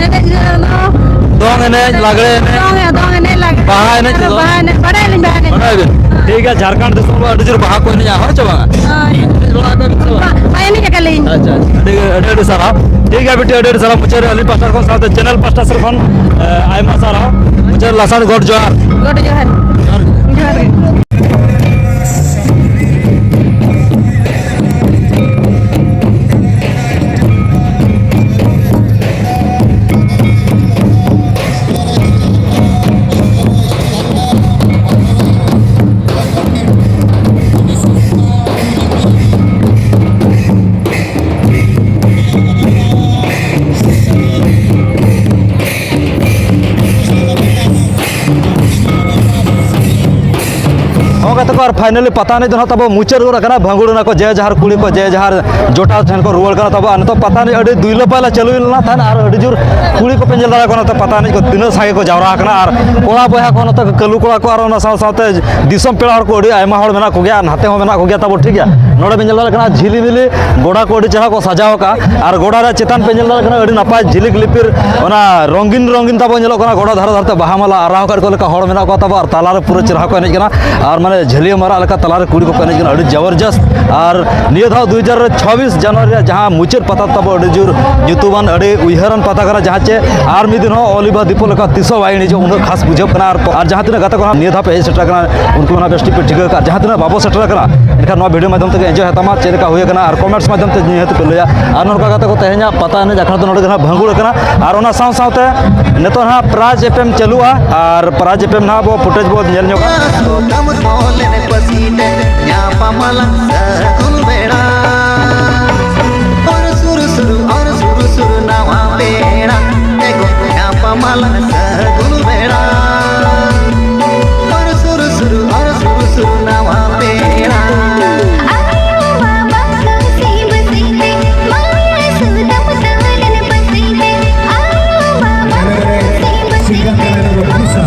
ᱮᱱᱮᱡ ᱥᱮᱨᱮᱧ ᱫᱚ ᱫᱚᱝ ᱮᱱᱮᱡ, ᱞᱟᱜᱽᱲᱮ ᱮᱱᱮᱡ, ᱫᱚᱝ, ᱫᱚᱝ ᱮᱱᱮᱡ, ᱞᱟᱜᱽᱲᱮ ᱵᱟᱦᱟ ᱮᱱᱮᱡ ᱟᱨ ᱠᱚᱫᱚ? ᱵᱟᱦᱟ ᱮᱱᱮᱡ, ᱵᱟᱰᱟᱭ ᱟᱹᱞᱤᱧ ᱵᱟᱦᱟ ᱮᱱᱮᱡ᱾ ᱵᱟᱰᱟᱭ ᱵᱤᱱ? ᱴᱷᱤᱠ ᱜᱮᱭᱟ, ᱡᱷᱟᱲᱠᱷᱚᱸᱰ ᱫᱤᱥᱚᱢ ᱨᱮ ᱟᱹᱰᱤ ᱡᱳᱨ ᱵᱟᱦᱟ ᱠᱚ ᱮᱱᱮᱡᱼᱟ, ᱦᱳᱭ ᱪᱮ ᱵᱟᱝᱟ? ᱦᱳᱭ᱾ ᱮᱱᱮᱡ ᱵᱟᱲᱟ ᱟᱠᱟᱫ ᱵᱤᱱ ᱥᱮ ᱵᱟᱝ? ᱵᱟ-, ᱵᱟᱭ ᱮᱱᱮᱡ ᱟᱠᱟᱫ ᱞᱤᱧ᱾ ᱟᱪᱪᱷᱟ, ᱟᱪᱪᱷᱟ, ᱟᱹᱰᱤ, ᱟᱹᱰᱤ, ᱟᱹᱰᱤ ᱥᱟᱨᱦᱟᱣ᱾ ᱴᱷᱤᱠ ᱜᱮᱭᱟ ᱵᱤᱴᱤ, ᱟᱹᱰᱤ, ᱟᱹᱰᱤ ᱥᱟᱨᱦᱟᱣ᱾ ᱢᱩᱪᱟᱹᱫ ᱨᱮ ᱟᱹᱞᱤᱧ ᱯᱟᱥᱴᱟ ᱠᱷᱚᱱ ᱥᱟᱶᱛᱮ channel ᱯᱟᱥᱴᱟ ᱥᱮᱫ ᱠᱷᱚᱱ, ᱮ, ᱟᱭᱢᱟ ᱥᱟᱨᱦᱟᱣ᱾ ᱢᱩᱪᱟᱹᱫ ᱨᱮ ᱞᱟᱥᱟᱲ ᱜᱚᱰ ᱡᱚᱦᱟᱨ᱾ ᱜᱚᱰ ᱡᱚᱦᱟᱨ᱾ ᱡᱚᱦᱟᱨ ᱜᱮ᱾ ᱡᱚᱦᱟᱨ ᱜᱮ᱾ ᱛᱟᱠᱚ ᱟᱨ finally ᱯᱟᱛᱟ ᱮᱱᱮᱡ ᱫᱚ ᱱᱟᱦᱟᱜ ᱛᱟᱵᱚ ᱢᱩᱪᱟᱹᱫ ᱜᱚᱫ ᱟᱠᱟᱱᱟ᱾ ᱵᱷᱟᱸᱜᱩᱲ ᱮᱱᱟ ᱠᱚ, ᱡᱮ ᱡᱟᱦᱟᱨ ᱠᱩᱲᱤ ᱠᱚ ᱡᱮ ᱡᱟᱦᱟᱨ ᱡᱚᱴᱟᱣ ᱴᱷᱮᱱ ᱠᱚ ᱨᱩᱣᱟᱹᱲ ᱠᱟᱱᱟ᱾ ᱛᱟᱵᱚ ᱟᱨ ᱱᱤᱛᱚᱜ ᱯᱟᱛᱟ ᱮᱱᱮᱡ ᱟᱹᱰᱤ ᱫᱩᱭᱞᱟᱹ ᱯᱟᱭᱞᱟ ᱪᱟᱹᱞᱩ ᱞᱮᱱᱟ ᱛᱟᱦᱮᱱ, ᱟᱨ ᱟᱹᱰᱤ ᱡᱳᱨ ᱠᱩᱲᱤ ᱠᱚᱯᱮ ᱧᱮᱞ ᱫᱟᱲᱮᱭᱟᱠᱚ ᱠᱟᱱᱟ᱾ ᱱᱤᱛᱚᱜ ᱯᱟᱛᱟ ᱮᱱᱮᱡ ᱠᱚ ᱛᱤᱱᱟᱹᱜ ᱥᱟᱸᱜᱮ ᱠᱚ ᱡᱟᱣᱨᱟ ᱟᱠᱟᱱᱟ, ᱟᱨ ᱠᱚᱲᱟ ᱵᱚᱭᱦᱟ ᱠᱚ, ᱱᱚᱛᱮ ᱠᱟᱹᱞᱩ ᱠᱚᱲᱟ ᱠᱚ, ᱟᱨ ᱚᱱᱟ ᱥᱟᱶ ᱥᱟᱶᱛᱮ ᱫᱤᱥᱚᱢ ᱯᱮᱲᱟ ᱦᱚᱲ ᱠᱚ ᱟᱹᱰᱤ ᱟᱭᱢᱟ ᱦᱚᱲ ᱢᱮᱱᱟᱜ ᱠᱚᱜᱮᱭᱟ, ᱟᱨ ᱱᱟᱛᱮ ᱦᱚᱸ ᱢᱮᱱᱟᱜ ᱠᱚᱜᱮᱭᱟ ᱛᱟᱵᱚ, ᱴᱷᱤᱠ ᱜᱮᱭᱟ᱾ ᱱᱚᱰᱮ ᱵᱮᱱ ᱧᱮᱞ ᱫᱟᱲᱮᱭᱟᱜ ᱠᱟᱱᱟ ᱡᱷᱤᱞᱤᱢᱤᱞᱤ ᱜᱚᱰᱟ ᱠᱚ ᱟᱹᱰᱤ ᱪᱮᱦᱨᱟ ᱠᱚ ᱥᱟᱡᱟᱣ ᱟᱠᱟᱫᱼᱟ, ᱟᱨ ᱜᱚᱰᱟ ᱨᱮ ᱪᱮᱛᱟᱱ ᱯᱮ ᱧᱮᱞ ᱫᱟᱲᱮᱭᱟᱜ ᱠᱟᱱᱟ ᱟᱹᱰᱤ ᱱᱟᱯᱟᱭ ᱡᱷᱤᱞᱤᱠ ᱞᱤᱯᱤᱨ ᱚᱱᱟ ᱨᱚᱝᱜᱤᱱ ᱨᱚᱝᱜᱤᱱ ᱛᱟᱵᱚ ᱧᱮᱞᱚᱜ ᱠᱟᱱᱟ᱾ ᱜᱚᱰᱟ ᱫᱷᱟᱨᱮ ᱫᱷᱟᱨᱮ ᱛᱮ ᱵᱟᱦᱟ ᱢᱟᱞᱟ ᱟᱨᱟᱣ ᱟᱠᱟᱫ ᱠᱚ ᱞᱮᱠᱟ ᱦᱚᱲ ᱢᱮᱱᱟᱜ ᱠᱚᱣᱟ ᱛᱟᱵᱚ, ᱟᱨ ᱛᱟᱞᱟ ᱨᱮ ᱯᱩᱨᱟᱹ ᱪᱮᱦᱨᱟ ᱠᱚ ᱮᱱᱮᱡ ᱠᱟᱱᱟ᱾ ᱟᱨ ᱢᱟᱱᱮ ᱡᱷᱟᱹᱞᱤᱭᱟᱹ ᱢᱟᱨᱟᱜ ᱞᱮᱠᱟ ᱛᱟᱞᱟᱨᱮ ᱠᱩᱲᱤ ᱠᱚᱠᱚ ᱮᱱᱮᱡ ᱠᱟᱱᱟ, ᱟᱹᱰᱤ ᱡᱚᱵᱚᱨᱡᱚᱥᱛ᱾ ᱟᱨ ᱱᱤᱭᱟᱹ ᱫᱷᱟᱣ ᱫᱩ ᱦᱟᱡᱟᱨ ᱪᱷᱟᱵᱵᱤᱥ ᱡᱟᱱᱩᱣᱟᱨᱤ ᱨᱮᱭᱟᱜ ᱡᱟᱦᱟᱸ ᱢᱩᱪᱟᱹᱫ ᱯᱟᱛᱟ ᱛᱟᱵᱚ, ᱟᱹᱰᱤ ᱡᱳᱨ ᱧᱩᱛᱩᱢᱟᱱ, ᱟᱹᱰᱤ ᱩᱭᱦᱟᱹᱨᱟᱱ ᱯᱟᱛᱟ ᱠᱟᱱᱟ, ᱡᱟᱦᱟᱸ ᱪᱮ ᱟᱨ ᱢᱤᱫ ᱫᱤᱱ ᱦᱚᱸ ᱚᱞᱤᱵᱷᱟ ᱫᱤᱯᱚ ᱞᱮᱠᱟ ᱛᱤᱥ ᱦᱚᱸ ᱵᱟᱭ ᱮᱱᱮᱡᱚᱜ, ᱩᱱᱟᱹᱜ ᱠᱷᱟᱥ ᱵᱩᱡᱷᱟᱹᱜ ᱠᱟᱱᱟ᱾ ᱟᱨ, ᱟᱨ ᱡᱟᱦᱟᱸ ᱛᱤᱱᱟᱹᱜ ᱜᱟᱛᱮ ᱠᱚ ᱱᱟᱦᱟᱜ ᱱᱤᱭᱟᱹ ᱫᱷᱟᱣ ᱯᱮ ᱦᱮᱡ ᱥᱮᱴᱮᱨ ᱟᱠᱟᱱᱟ, ᱩᱱᱠᱩ ᱚᱱᱟ ᱵᱮᱥ ᱴᱷᱤᱠ ᱯᱮ ᱴᱷᱤᱠᱟᱹ ᱟᱠᱟᱫ᱾ ᱡᱟᱦᱟᱸ ᱛᱤᱱᱟᱹᱜ ᱵᱟᱵᱚ ᱥᱮᱴᱮᱨ ᱟᱠᱟᱱᱟ, ᱮᱱᱠᱷᱟᱱ ᱱᱚᱣᱟ video ᱢᱟᱫᱽᱫᱷᱚᱢ ᱛᱮᱜᱮ enjoy ᱦᱟᱛᱟᱣ ᱢᱟ, ᱪᱮᱫ ᱞᱮᱠᱟ ᱦᱩᱭ ᱟᱠᱟᱱᱟ, ᱟᱨ comments ᱢᱟᱫᱽᱫᱷᱚᱢ ᱛᱮ ᱱᱤᱦᱟᱹᱛ ᱯᱮ ᱞᱟᱹᱭᱟ᱾ ᱟᱨ ᱱᱚᱝᱠᱟ ᱠᱟᱛᱮ ᱠᱚ ᱛᱮᱦᱮᱧᱟᱜ ᱯᱟᱛᱟ ᱮᱱᱮᱡ ᱟᱠᱷᱲᱟ ᱫᱚ ᱱᱚᱰᱮ ᱜᱮ ᱱᱟᱦᱟᱜ ᱵᱷᱟᱸᱜᱩᱲ ᱟᱠᱟᱱᱟ᱾ ᱟᱨ ᱚᱱᱟ ᱥᱟᱶ ᱥᱟᱶᱛᱮ ᱱᱤᱛᱚᱜ ᱱᱟᱦᱟᱜ prize ᱮᱯᱮᱢ ᱪᱟᱹᱞᱩᱜᱼᱟ, ᱟᱨ prize ᱮᱯᱮᱢ ᱱᱟᱦᱟᱜ ᱟᱵᱚ footage ᱵᱚ ᱧᱮᱞ ᱧᱚᱜᱟ᱾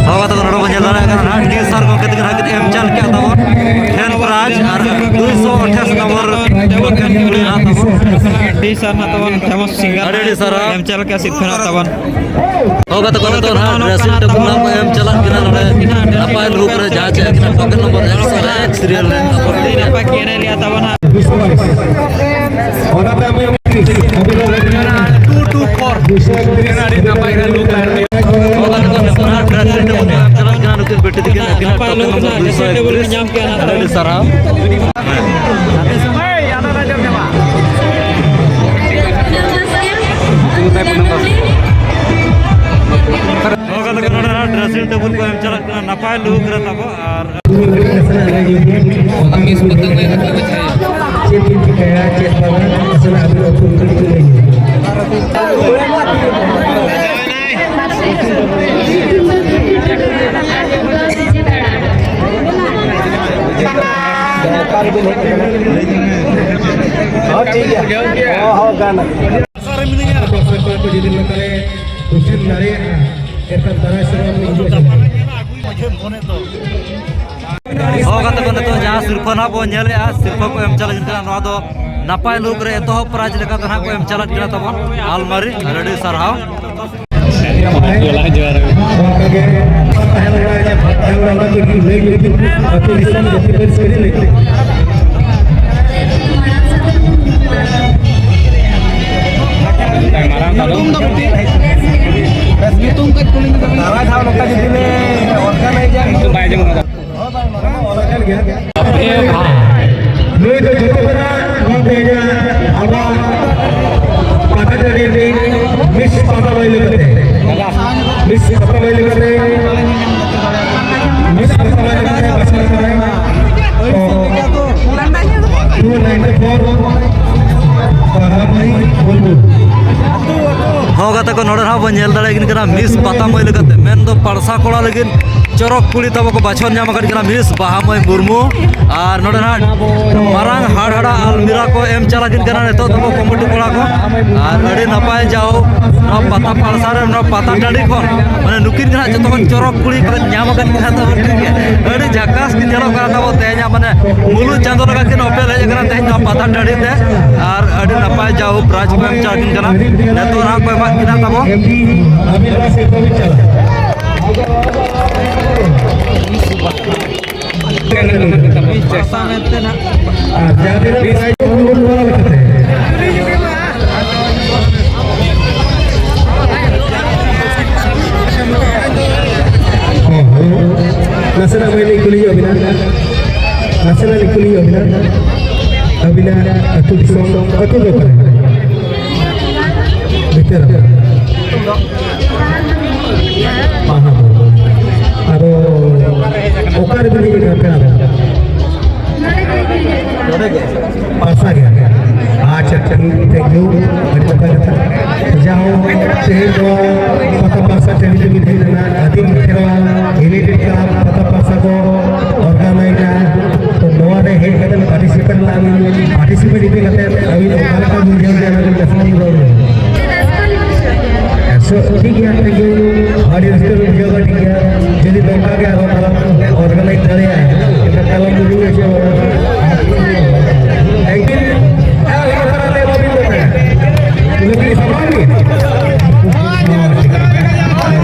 ᱦᱚᱸ, ᱜᱟᱛᱮ ᱠᱚ, ᱱᱚᱰᱮ ᱵᱚᱱ ᱧᱮᱞ ᱫᱟᱲᱮᱭᱟᱜ ᱠᱟᱱᱟ ᱱᱟᱦᱟᱜ, ᱰᱤ ᱥᱟᱨ ᱜᱚᱢᱠᱮ ᱛᱟᱹᱠᱤᱱ ᱱᱟᱦᱟᱜ ᱠᱤᱱ ᱮᱢ ᱪᱟᱞ ᱠᱮᱫ ᱛᱟᱵᱚᱱ ᱠᱷᱮᱞ prize ᱟᱨ ᱫᱩᱭᱥᱚ ᱟᱴᱷᱟᱥ ᱱᱚᱢᱵᱚᱨ ᱵᱟᱠᱷᱮᱞ ᱠᱩᱲᱤ ᱱᱟᱦᱟᱜ ᱛᱟᱵᱚᱱ᱾ ᱰᱤ ᱥᱟᱨ ᱱᱟᱦᱟᱜ ᱛᱟᱵᱚᱱ famous singer ᱟᱹᱰᱤ ᱟᱹᱰᱤ ᱥᱟᱨᱦᱟᱣ᱾ ᱮᱢ ᱪᱟᱞ ᱠᱮᱫ ᱥᱤᱨᱯᱷᱟᱹ ᱱᱟᱦᱟᱜ ᱛᱟᱵᱚᱱ᱾ ᱦᱚᱸ, ᱜᱟᱛᱮ ᱠᱚ, ᱱᱤᱛᱚᱜ ᱱᱟᱦᱟᱜ dressing table ᱱᱟᱦᱟᱜ ᱠᱚ ᱮᱢ ᱪᱟᱞᱟᱜ ᱠᱟᱱᱟ ᱱᱚᱰᱮ ᱱᱟᱯᱟᱭ look ᱨᱮ, ᱡᱟᱦᱟᱸ ᱪᱮ ᱟᱹᱠᱤᱱᱟᱜ pocket number ᱮᱠᱥᱚ ᱮᱠ serial ᱨᱮ ᱟᱵᱚ ᱟᱹᱰᱤ ᱱᱟᱯᱟᱭ ᱠᱤᱱ ᱮᱱᱮᱡ ᱞᱮᱜᱼᱟ ᱛᱟᱵᱚᱱ ᱦᱟᱸᱜ᱾ ᱚᱱᱟᱛᱮ ᱟᱵᱚ ᱴᱩ ᱴᱩ ᱯᱷᱳᱨ ᱟᱹᱰᱤ ᱱᱟᱯᱟᱭ ᱜᱮ look ᱟᱨ ᱱᱚᱣᱟ ᱫᱚ ᱱᱤᱛᱚᱜ ᱱᱟᱦᱟᱜ dressing table ᱠᱚ ᱮᱢ ᱪᱟᱞᱟᱜ ᱠᱟᱱᱟ ᱱᱩᱠᱤᱱ ᱵᱤᱴᱤ ᱛᱟᱹᱠᱤᱱ, ᱟᱹᱠᱤᱱᱟᱜ ᱱᱟᱯᱟᱭ pocket look number ᱨᱮᱱᱟᱜ dressing table ᱠᱚ ᱧᱟᱢ ᱠᱮᱜᱼᱟ ᱱᱟᱦᱟᱜ ᱟᱹᱰᱤ ᱛᱟᱵᱚᱱ᱾ ᱟᱹᱰᱤ ᱥᱟᱨᱦᱟᱣ᱾ ᱱᱚᱣᱟ ᱠᱟᱛᱮ ᱜᱮ ᱱᱚᱰᱮ ᱱᱟᱦᱟᱜ dressing table ᱠᱚ ᱮᱢ ᱪᱟᱞᱟᱜ ᱠᱟᱱᱟ ᱱᱟᱯᱟᱭ look ᱨᱮ ᱛᱟᱵᱚ᱾ ᱟᱨ ᱦᱚᱸ, ᱴᱷᱤᱠ ᱜᱮᱭᱟ᱾ ᱦᱚᱸ, ᱦᱚᱸ, ᱜᱟᱱ ᱟᱠᱟᱱᱟ᱾ ᱠᱚ ᱡᱩᱫᱤ ᱱᱚᱝᱠᱟ ᱞᱮ ᱩᱪᱷᱟᱹᱱ ᱫᱟᱲᱮᱭᱟᱜᱼᱟ, ᱮᱱᱠᱷᱟᱱ ᱫᱟᱨᱟᱭ ᱥᱮᱨᱢᱟ ᱵᱚᱱ ᱦᱤᱡᱩᱜᱼᱟ᱾ ᱦᱚᱸ, ᱜᱟᱛᱮ ᱠᱚ, ᱱᱤᱛᱚᱜ ᱡᱟᱦᱟᱸ ᱥᱤᱨᱯᱷᱟᱹ ᱱᱟᱦᱟᱜ ᱵᱚᱱ ᱧᱮᱞᱮᱜᱼᱟ, ᱥᱤᱨᱯᱷᱟᱹ ᱠᱚ ᱮᱢ ᱪᱟᱞᱟᱜ ᱠᱟᱱᱟ᱾ ᱱᱚᱣᱟ ᱫᱚ ᱱᱟᱯᱟᱭ ᱞᱩᱠ ᱨᱮ ᱮᱛᱚᱦᱚᱵ ᱯᱨᱟᱭᱤᱡᱽ ᱞᱮᱠᱟᱛᱮ ᱱᱟᱦᱟᱜ ᱠᱚ ᱮᱢ ᱪᱟᱞᱟᱜ ᱠᱟᱱᱟ ᱛᱟᱵᱚᱱ ᱟᱞᱢᱟᱨᱤ᱾ ᱟᱹᱰᱤ ᱥᱟᱨᱦᱟᱣ᱾ ᱡᱚᱦᱟᱨ ᱜᱮ᱾ ᱚᱱᱠᱟᱜᱮ ᱛᱟᱦᱮᱸ ᱞᱮᱱᱟ, ᱛᱟᱦᱮᱸ ᱞᱮᱱᱟ, ᱚᱱᱟ ᱠᱚ ᱞᱟᱹᱭ ᱞᱟᱹᱜᱤᱫ ᱟᱹᱛᱩ ᱫᱤᱥᱚᱢ ᱡᱟᱹᱛᱤ ᱯᱟᱹᱨᱤᱥ ᱠᱚᱨᱮ ᱞᱟᱹᱜᱤᱫ᱾ ᱢᱟᱨᱟᱝ ᱧᱩᱛᱩᱢ ᱫᱚ ᱢᱤᱫᱴᱤᱡ, ᱧᱩᱛᱩᱢ ᱠᱟᱹᱡ ᱠᱩᱞᱤ ᱢᱮ ᱛᱟᱵᱮᱱ᱾ ᱫᱟᱨᱟᱭ ᱫᱷᱟᱣ ᱱᱚᱝᱠᱟ ᱡᱩᱫᱤ ᱞᱮ organize ᱟ᱾ ᱵᱟᱭ ᱟᱸᱡᱚᱢ ᱠᱟᱫᱟ᱾ ᱱᱩᱭ ᱫᱚ ᱡᱚᱛᱚ ᱠᱷᱚᱱᱟᱜ ᱱᱚᱛᱮ ᱟᱵᱚᱣᱟᱜ ᱯᱟᱛᱟ ᱴᱟᱺᱰᱤ ᱨᱤᱱᱤᱡ ᱢᱤᱥ ᱯᱟᱛᱟ ᱢᱟᱹᱭᱞᱟᱹ ᱠᱟᱛᱮ, ᱢᱤᱥ ᱯᱟᱛᱟ ᱢᱟᱹᱭᱞᱟᱹ ᱠᱟᱛᱮ, ᱢᱤᱥ ᱯᱟᱛᱟ ᱢᱟᱹᱭᱞᱟᱹ ᱠᱟᱛᱮ ᱵᱟᱪᱷᱟᱣ ᱠᱟᱱᱟᱭ᱾ ᱛᱚ, two ninety four ᱵᱟᱦᱟ ᱢᱟᱹᱭ ᱢᱩᱨᱢᱩ᱾ ᱦᱚᱸ, ᱜᱟᱛᱮ ᱠᱚ, ᱱᱚᱰᱮ ᱱᱟᱦᱟᱜ ᱵᱚᱱ ᱧᱮᱞ ᱫᱟᱲᱮᱭᱟᱜ ᱠᱤᱱ ᱠᱟᱱᱟ ᱢᱤᱥ ᱯᱟᱛᱟ ᱢᱟᱹᱭᱞᱟᱹ ᱠᱟᱛᱮ, ᱢᱮᱱᱫᱚ ᱯᱟᱲᱥᱟ ᱠᱚᱲᱟ ᱞᱟᱹᱜᱤᱫ ᱪᱚᱨᱚᱠ ᱠᱩᱲᱤ ᱛᱟᱵᱚ ᱠᱚ ᱵᱟᱪᱷᱚᱱ ᱧᱟᱢ ᱟᱠᱟᱫ ᱠᱤᱱᱟ ᱢᱤᱥ ᱵᱟᱦᱟ ᱢᱟᱹᱭ ᱢᱩᱨᱢᱩ᱾ ᱟᱨ ᱱᱚᱰᱮ ᱱᱟᱦᱟᱜ ᱢᱟᱨᱟᱝ ᱦᱟᱲᱦᱟᱲᱟ ᱟᱞᱢᱤᱨᱟ ᱠᱚ ᱮᱢ ᱪᱟᱞᱟᱜ ᱠᱤᱱ ᱠᱟᱱᱟ ᱱᱤᱛᱚᱜ ᱛᱟᱵᱚ ᱠᱚᱢᱤᱴᱤ ᱠᱚᱲᱟ ᱠᱚ᱾ ᱟᱨ ᱟᱹᱰᱤ ᱱᱟᱯᱟᱭ ᱡᱟᱣ ᱱᱚᱣᱟ ᱯᱟᱛᱟ ᱯᱟᱲᱥᱟ ᱨᱮ, ᱱᱚᱣᱟ ᱯᱟᱛᱟ ᱴᱟᱺᱰᱤ ᱠᱷᱚᱱ, ᱢᱟᱱᱮ, ᱱᱩᱠᱤᱱ ᱜᱮ ᱱᱟᱦᱟᱜ ᱡᱚᱛᱚ ᱠᱷᱚᱱ ᱪᱚᱨᱚᱠ ᱠᱩᱲᱤ ᱠᱚ ᱧᱟᱢ ᱟᱠᱟᱫ ᱠᱤᱱᱟ ᱛᱟᱵᱚ, ᱴᱷᱤᱠ ᱜᱮᱭᱟ᱾ ᱟᱹᱰᱤ ᱡᱷᱟᱠᱟᱥ ᱠᱤᱱ ᱧᱮᱞᱚᱜ ᱠᱟᱱᱟ ᱛᱟᱵᱚ ᱛᱮᱦᱮᱧᱟᱜ, ᱢᱟᱱᱮ, ᱢᱩᱞᱩᱜ ᱪᱟᱸᱫᱚ ᱞᱮᱠᱟ ᱠᱤᱱ ᱚᱯᱮᱞ ᱦᱮᱡ ᱟᱠᱟᱱᱟ ᱛᱮᱦᱮᱧ ᱱᱚᱣᱟ ᱯᱟᱛᱟ ᱴᱟᱺᱰᱤ ᱛᱮ᱾ ᱟᱨ ᱟᱹᱰᱤ ᱱᱟᱯᱟᱭ ᱡᱟᱣ ᱯᱨᱟᱭᱤᱡᱽ ᱠᱚ ᱮᱢ ᱪᱟᱞ ᱠᱤᱱ ᱠᱟᱱᱟ᱾ ᱱᱤᱛᱚᱜ ᱱᱟᱦᱟᱜ ᱠᱚ ᱮᱢᱟᱜ ᱠᱤᱱᱟ ᱛᱟᱵᱚ᱾ ᱟᱨ ᱡᱟᱦᱟᱸ ᱛᱤᱱᱟᱹᱜ ᱯᱨᱟᱭᱤᱡᱽ ᱠᱚ ᱦᱩᱭᱩᱜ ᱠᱟᱱᱟ ᱞᱮᱠᱟᱛᱮ᱾ ᱦᱚᱸ, ᱦᱚᱸ᱾ ᱱᱟᱥᱮᱱᱟᱜ ᱢᱟᱹᱭ ᱞᱤᱧ ᱠᱩᱞᱤ ᱧᱚᱜ ᱵᱤᱱᱟ᱾ ᱱᱟᱥᱮᱱᱟᱜ ᱞᱤᱧ ᱠᱩᱞᱤ ᱧᱚᱜ ᱵᱤᱱᱟ᱾ ᱟᱹᱵᱤᱱᱟᱜ ᱟᱹᱛᱩ ᱫᱤᱥᱚᱢ, ᱟᱹᱛᱩ ᱫᱚ ᱚᱠᱟᱨᱮ? ᱵᱷᱤᱛᱟᱹᱨ ᱟᱯᱮ᱾ ᱵᱟᱦᱟ ᱵᱚᱸᱜᱟ᱾ ᱟᱫᱚ ᱚᱠᱟ ᱨᱮᱵᱤᱱ ᱦᱮᱡ ᱟᱠᱟᱱᱟ ᱯᱮᱲᱟ ᱫᱚ? ᱱᱚᱰᱮ ᱜᱮ᱾ ᱯᱟᱲᱥᱟ ᱜᱮ᱾ ᱟᱪᱪᱷᱟ, thank you, thank you᱾ ᱟᱹᱰᱤ ᱱᱟᱯᱟᱭ ᱠᱟᱛᱷᱟ᱾ ᱡᱟᱦᱳ, ᱛᱮᱦᱮᱧ ᱱᱚᱣᱟ ᱯᱟᱛᱟ ᱯᱟᱲᱥᱟ ᱴᱟᱺᱰᱤ ᱨᱮᱵᱤᱱ ᱦᱮᱡ ᱞᱮᱱᱟ, ᱟᱹᱫᱤᱢ ᱠᱷᱮᱨᱣᱟᱞ ᱮᱱᱮᱡ ᱠᱞᱟᱵᱽ ᱯᱟᱛᱟ ᱯᱟᱲᱥᱟ ᱠᱚ organize ᱟ᱾ ᱛᱚ, ᱱᱚᱣᱟ ᱨᱮ ᱦᱮᱡ ᱠᱟᱛᱮ ᱤᱫᱤ ᱠᱟᱛᱮ ᱟᱹᱵᱤᱱ ᱚᱠᱟ ᱞᱮᱠᱟ ᱵᱤᱱ ᱵᱩᱡᱷᱟᱹᱣ ᱠᱮᱫᱟ, ᱚᱱᱟ ᱠᱟᱹᱴᱤᱡ ᱠᱟᱛᱷᱟ ᱵᱤᱱ ᱨᱚᱲ ᱵᱤᱱ᱾ ᱟᱪᱪᱷᱟ, ᱴᱷᱤᱠ ᱜᱮᱭᱟ, thank you᱾ ᱟᱹᱰᱤ ᱨᱟᱹᱥᱠᱟᱹ ᱵᱤᱱ ᱵᱩᱡᱷᱟᱹᱣ ᱫᱟ, ᱴᱷᱤᱠ ᱜᱮᱭᱟ᱾ ᱡᱩᱫᱤ ᱱᱚᱝᱠᱟ ᱜᱮ ᱟᱨᱚ ᱛᱟᱞᱟᱝ organize ᱫᱟᱲᱮᱭᱟᱜᱼᱟ, ᱮᱱᱠᱷᱟᱱ ᱛᱟᱞᱟᱝ ᱵᱩᱡᱷᱟᱹᱣ ᱦᱚᱪᱚ ᱵᱚᱱᱟ᱾ Thank you᱾ ᱦᱮᱸ, ᱚᱱᱟ ᱫᱚ ᱞᱟᱹᱭ ᱵᱟᱵᱤᱱ ᱫᱚ᱾ ᱞᱩᱜᱽᱲᱤ ᱥᱟᱯᱷᱟ ᱵᱤᱱ᱾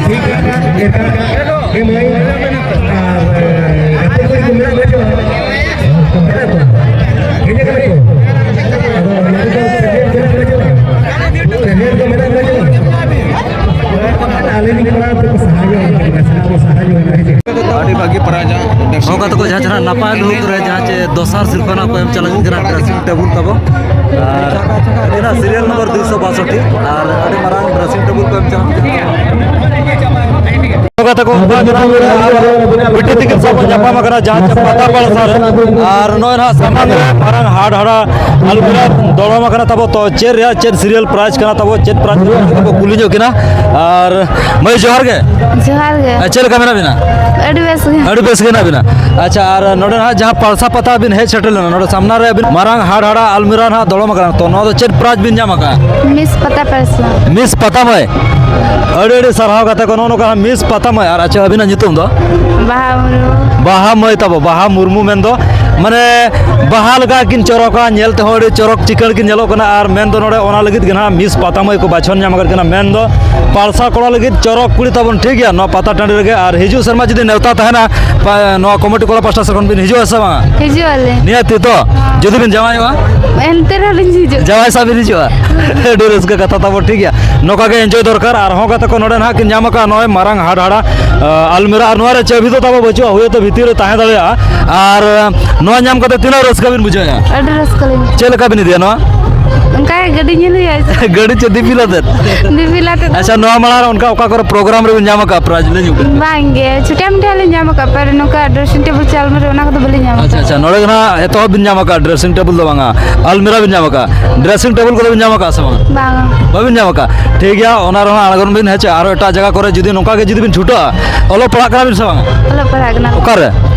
ᱴᱷᱤᱠ ᱜᱮᱭᱟ, ᱮᱱᱠᱷᱟᱱ ᱮ ᱢᱟᱹᱭ, ᱟᱨ, ᱜᱟᱛᱮ ᱠᱩᱲᱤ ᱠᱚ ᱢᱮᱱᱟᱜ ᱠᱚᱣᱟ ᱪᱮ ᱵᱟᱝ? ᱢᱮᱱᱟᱜ ᱠᱚᱣᱟ? ᱦᱮᱡ ᱟᱠᱟᱱᱟ ᱠᱚ? ᱟᱫᱚ ᱱᱚᱰᱮ ᱫᱚ ᱯᱮ ᱦᱚᱲ ᱢᱮᱱᱟᱜ ᱠᱚᱣᱟ ᱪᱮ ᱵᱟᱝ? ᱯᱮ ᱦᱚᱲ ᱫᱚ ᱢᱮᱱᱟᱜ ᱠᱚᱣᱟ ᱪᱮ ᱵᱟᱝ? ᱟᱞᱮ ᱨᱮᱱ ᱠᱚᱲᱟ ᱠᱚ ᱥᱟᱦᱟ ᱧᱚᱜ ᱟᱠᱟᱱᱟ, ᱥᱟᱦᱟ ᱧᱚᱜ ᱟᱠᱟᱱᱟ, ᱦᱮᱸ ᱪᱮ? ᱟᱹᱰᱤ ᱵᱷᱟᱹᱜᱤ ᱯᱟᱨᱟᱡᱟ᱾ ᱦᱚᱸ, ᱜᱟᱛᱮ ᱠᱚ, ᱡᱟᱦᱟᱸ ᱪᱮᱦᱨᱟ ᱱᱟᱯᱟᱭ ᱞᱩᱠ ᱨᱮ ᱡᱟᱦᱟᱸ ᱪᱮ ᱫᱚᱥᱟᱨ ᱥᱤᱨᱯᱷᱟᱹ ᱱᱟᱜ ᱠᱚ ᱮᱢ ᱪᱟᱞᱟᱜ ᱠᱟᱱᱟ, dressing table ᱛᱟᱵᱚ᱾ ᱟᱨ ᱟᱹᱰᱤ ᱱᱟᱜ serial number ᱫᱩᱭᱥᱚ ᱵᱟᱥᱚᱴᱴᱤ, ᱟᱨ ᱟᱹᱰᱤ ᱢᱟᱨᱟᱝ dressing table ᱠᱚ ᱮᱢ ᱪᱟᱞᱟᱜ ᱠᱟᱱᱟ᱾ ᱜᱟᱛᱮ ᱠᱚ, ᱚᱱᱠᱟ ᱜᱮ ᱱᱟᱜ ᱵᱤᱴᱤ ᱛᱤᱠᱤᱱ ᱥᱟᱶ ᱵᱚᱱ ᱧᱟᱯᱟᱢ ᱟᱠᱟᱱᱟ, ᱡᱟᱦᱟᱸ ᱪᱮ ᱯᱟᱛᱟ ᱯᱟᱲᱥᱟ ᱨᱮ᱾ ᱟᱨ ᱱᱚᱜᱼᱚᱭ ᱱᱟᱜ ᱥᱟᱢᱟᱝ ᱨᱮ ᱢᱟᱨᱟᱝ ᱦᱟᱴ ᱦᱟᱲᱟ ᱟᱞᱢᱤᱨᱟ ᱫᱚᱲᱚᱢ ᱟᱠᱟᱱᱟ ᱛᱟᱵᱚ᱾ ᱛᱚ, ᱪᱮᱫ ᱨᱮᱭᱟᱜ ᱪᱮᱫ serial prize ᱠᱟᱱᱟ ᱛᱟᱵᱚ, ᱪᱮᱫ prize ᱠᱟᱱᱟ ᱛᱟᱵᱚ, ᱠᱩᱞᱤ ᱧᱚᱜ ᱠᱤᱱᱟ᱾ ᱟᱨ ᱢᱟᱹᱭ, ᱡᱚᱦᱟᱨ ᱜᱮ᱾ ᱡᱚᱦᱟᱨ ᱜᱮ᱾ ᱟᱨ ᱪᱮᱫ ᱞᱮᱠᱟ ᱢᱮᱱᱟᱜ ᱵᱤᱱᱟ? ᱟᱹᱰᱤ ᱵᱮᱥ ᱜᱮ᱾ ᱟᱹᱰᱤ ᱵᱮᱥ ᱜᱮ ᱦᱮᱱᱟᱜ ᱵᱤᱱᱟ᱾ ᱟᱪᱪᱷᱟ, ᱟᱨ ᱱᱚᱰᱮ ᱱᱟᱦᱟᱜ ᱡᱟᱦᱟᱸ ᱯᱟᱲᱥᱟ ᱯᱟᱛᱟ ᱵᱤᱱ ᱦᱮᱡ ᱥᱮᱴᱮᱨ ᱞᱮᱱᱟ, ᱱᱚᱰᱮ ᱥᱟᱢᱱᱟ ᱨᱮ ᱟᱹᱵᱤᱱ ᱢᱟᱨᱟᱝ ᱦᱟᱴ ᱦᱟᱲᱟ ᱟᱞᱢᱤᱨᱟ ᱱᱟᱦᱟᱜ ᱫᱚᱲᱚᱢ ᱟᱠᱟᱱᱟ, ᱛᱚ ᱱᱚᱣᱟ ᱫᱚ ᱪᱮᱫ prize ᱵᱤᱱ ᱧᱟᱢ ᱟᱠᱟᱫᱼᱟ? Miss ᱯᱟᱛᱟ ᱯᱟᱲᱥᱟ᱾ Miss ᱯᱟᱛᱟ ᱢᱟᱹᱭ, ᱟᱹᱰᱤ ᱟᱹᱰᱤ ᱥᱟᱨᱦᱟᱣ ᱜᱟᱛᱮ ᱠᱚ, ᱱᱚᱜᱼᱚ ᱱᱚᱝᱠᱟ Miss ᱯᱟᱛᱟ ᱢᱟᱹᱭ᱾ ᱟᱨ ᱟᱪᱪᱷᱟ, ᱟᱹᱵᱤᱱᱟᱜ ᱧᱩᱛᱩᱢ ᱫᱚ? ᱵᱟᱦᱟ ᱢᱩᱨᱢᱩ᱾ ᱵᱟᱦᱟ ᱢᱟᱹᱭ ᱛᱟᱵᱚ, ᱵᱟᱦᱟ ᱢᱩᱨᱢᱩ ᱢᱮᱱᱫᱚ, ᱢᱟᱱᱮ, ᱵᱟᱦᱟ ᱞᱮᱠᱟ ᱠᱤᱱ ᱪᱚᱨᱚᱠᱟ, ᱧᱮᱞ ᱛᱮᱦᱚᱸ ᱟᱹᱰᱤ ᱪᱚᱨᱚᱠ ᱪᱤᱠᱟᱹᱲ ᱠᱤᱱ ᱧᱮᱞᱚᱜ ᱠᱟᱱᱟ᱾ ᱟᱨ ᱢᱮᱱᱫᱚ ᱱᱚᱰᱮ ᱚᱱᱟ ᱞᱟᱹᱜᱤᱫ ᱜᱮ ᱱᱟᱦᱟᱜ Miss ᱯᱟᱛᱟ ᱢᱟᱹᱭ ᱠᱚ ᱵᱟᱪᱷᱚᱱ ᱧᱟᱢ ᱟᱠᱟᱫ ᱠᱤᱱᱟ᱾ ᱢᱮᱱᱫᱚ ᱯᱟᱲᱥᱟ ᱠᱚᱲᱟ ᱞᱟᱹᱜᱤᱫ ᱪᱚᱨᱚᱠ ᱠᱩᱲᱤ ᱛᱟᱵᱚᱱ, ᱴᱷᱤᱠ ᱜᱮᱭᱟ, ᱱᱚᱣᱟ ᱯᱟᱛᱟ ᱴᱟᱺᱰᱤ ᱨᱮᱜᱮ᱾ ᱟᱨ ᱦᱤᱡᱩᱜ ᱥᱮᱨᱢᱟ ᱡᱩᱫᱤ ᱱᱮᱣᱛᱟ ᱛᱟᱦᱮᱱᱟ, ᱯᱟ-, ᱱᱚᱣᱟ ᱠᱚᱢᱤᱴᱤ ᱠᱚᱲᱟ ᱯᱟᱥᱴᱟ ᱥᱮᱫ ᱠᱷᱚᱱ ᱵᱤᱱ ᱦᱤᱡᱩᱜᱼᱟ ᱥᱮ ᱵᱟᱝᱟ? ᱦᱤᱡᱩᱜ ᱟᱞᱮ᱾ ᱱᱤᱦᱟᱹᱛ ᱛᱮ ᱛᱚ? ᱦᱚᱸ᱾ ᱡᱩᱫᱤ ᱵᱤᱱ ᱡᱟᱶᱟᱭᱚᱜᱼᱟ? ᱮᱱᱛᱮ ᱨᱮᱦᱚᱸ ᱞᱤᱧ ᱦᱤᱡᱩᱜᱼᱟ᱾ ᱡᱟᱶᱟᱭ ᱥᱟᱶ ᱵᱤᱱ ᱦᱤᱡᱩᱜᱼᱟ? ᱟᱹᱰᱤ ᱨᱟᱹᱥᱠᱟᱹ ᱠᱟᱛᱷᱟ ᱛᱟᱵᱚ, ᱴᱷᱤᱠ ᱜᱮᱭᱟ᱾ ᱱᱚᱝᱠᱟ ᱜᱮ enjoy ᱫᱚᱨᱠᱟᱨ᱾ ᱟᱨᱦᱚᱸ ᱜᱟᱛᱮ ᱠᱚ ᱱᱚᱰᱮ ᱱᱟᱦᱟᱜ ᱠᱤᱱ ᱧᱟᱢ ᱟᱠᱟᱫᱼᱟ ᱱᱚᱜᱼᱚᱭ ᱢᱟᱨᱟᱝ ᱦᱟᱴ ᱦᱟᱲᱟ, ᱟ, ᱟᱞᱢᱤᱨᱟ᱾ ᱟᱨ ᱱᱚᱣᱟ ᱨᱮ ᱪᱟᱹᱵᱤ ᱫᱚ ᱛᱟᱵᱚ ᱵᱟᱹᱪᱩᱜᱼᱟ, ᱦᱳᱭᱛᱳ ᱵᱷᱤᱛᱤᱨ ᱨᱮ ᱛᱟᱦᱮᱸ ᱫᱟᱲᱮᱭᱟᱜᱼᱟ᱾ ᱟᱨ, ᱟ, ᱱᱚᱣᱟ ᱧᱟᱢ ᱠᱟᱛᱮ ᱛᱤᱱᱟᱹᱜ ᱨᱟᱹᱥᱠᱟᱹ ᱵᱤᱱ ᱵᱩᱡᱷᱟᱹᱣᱮᱫᱼᱟ? ᱟᱹᱰᱤ ᱨᱟᱹᱥᱠᱟᱹ ᱞᱤᱧ ᱵᱩᱡᱷᱟᱹᱣᱟ᱾ ᱪᱮᱫ ᱞᱮᱠᱟ ᱵᱤᱱ ᱤᱫᱤᱭᱟ ᱱᱚᱣᱟ? ᱚᱱᱠᱟ ᱜᱮ ᱜᱟᱹᱰᱤ ᱧᱮᱞ ᱦᱩᱭᱩᱜᱼᱟ᱾ ᱜᱟᱹᱰᱤ ᱪᱮ ᱫᱤᱯᱤᱞ ᱟᱛᱮᱫ? ᱫᱤᱯᱤᱞ ᱟᱛᱮᱫ ᱫᱚ᱾ ᱟᱪᱪᱷᱟ, ᱱᱚᱣᱟ ᱢᱟᱲᱟᱝ ᱨᱮ ᱚᱱᱠᱟ ᱚᱠᱟ ᱠᱚᱨᱮ program ᱨᱮᱵᱤᱱ ᱧᱟᱢ ᱟᱠᱟᱫᱼᱟ prize? ᱞᱟᱹᱭ ᱧᱚᱜ ᱵᱤᱱ᱾ ᱵᱟᱝ ᱜᱮ, ᱪᱷᱩᱴᱤ ᱢᱩᱴᱤ ᱞᱤᱧ ᱧᱟᱢ ᱟᱠᱟᱫ, ᱯᱟᱨ ᱱᱚᱝᱠᱟ dressing table ᱪᱮ ᱟᱞᱢᱟᱨᱤ ᱚᱱᱟ ᱠᱚᱫᱚ ᱵᱟᱹᱞᱤᱧ ᱧᱟᱢ ᱟᱪᱪᱷᱟ, ᱟᱠᱟᱫ᱾ ᱟᱪᱪᱷᱟ, ᱱᱚᱰᱮ ᱫᱚ ᱱᱟᱦᱟᱜ ᱮᱛᱚᱦᱚᱵ ᱵᱤᱱ ᱧᱟᱢ ᱟᱠᱟᱫᱼᱟ, dressing table ᱫᱚ ᱵᱟᱝᱟ, ᱟᱞᱢᱤᱨᱟ ᱵᱤᱱ ᱧᱟᱢ ᱟᱠᱟᱫᱼᱟ᱾ Dressing table ᱠᱚᱫᱚ ᱵᱤᱱ ᱧᱟᱢ ᱟᱠᱟᱫᱼᱟ ᱥᱮ ᱵᱟᱝᱟ? ᱵᱟᱝᱟ᱾ ᱵᱟᱹᱵᱤᱱ ᱧᱟᱢ ᱟᱠᱟᱫᱼᱟ? ᱴᱷᱤᱠ ᱜᱮᱭᱟ, ᱚᱱᱟ ᱨᱮᱦᱚᱸ ᱟᱬᱜᱚᱱ ᱵᱤᱱ, ᱦᱮᱸ ᱪᱮ? ᱟᱨᱚ ᱮᱴᱟᱜ ᱡᱟᱭᱜᱟ ᱠᱚᱨᱮ ᱡᱩᱫᱤ ᱱᱚᱝᱠᱟ ᱜᱮ ᱡᱩᱫᱤ ᱵᱤᱱ ᱪᱷᱩᱴᱟᱹᱜᱼᱟ, ᱚᱞᱚᱜ ᱯᱟᱲᱦᱟᱜ ᱠᱟᱱᱟ ᱵᱤᱱ ᱥᱮ ᱵᱟᱝᱟ? ᱚᱞᱚᱜ ᱯᱟᱲᱦᱟᱜ ᱠᱟᱱᱟ᱾ ᱚᱠᱟᱨᱮ?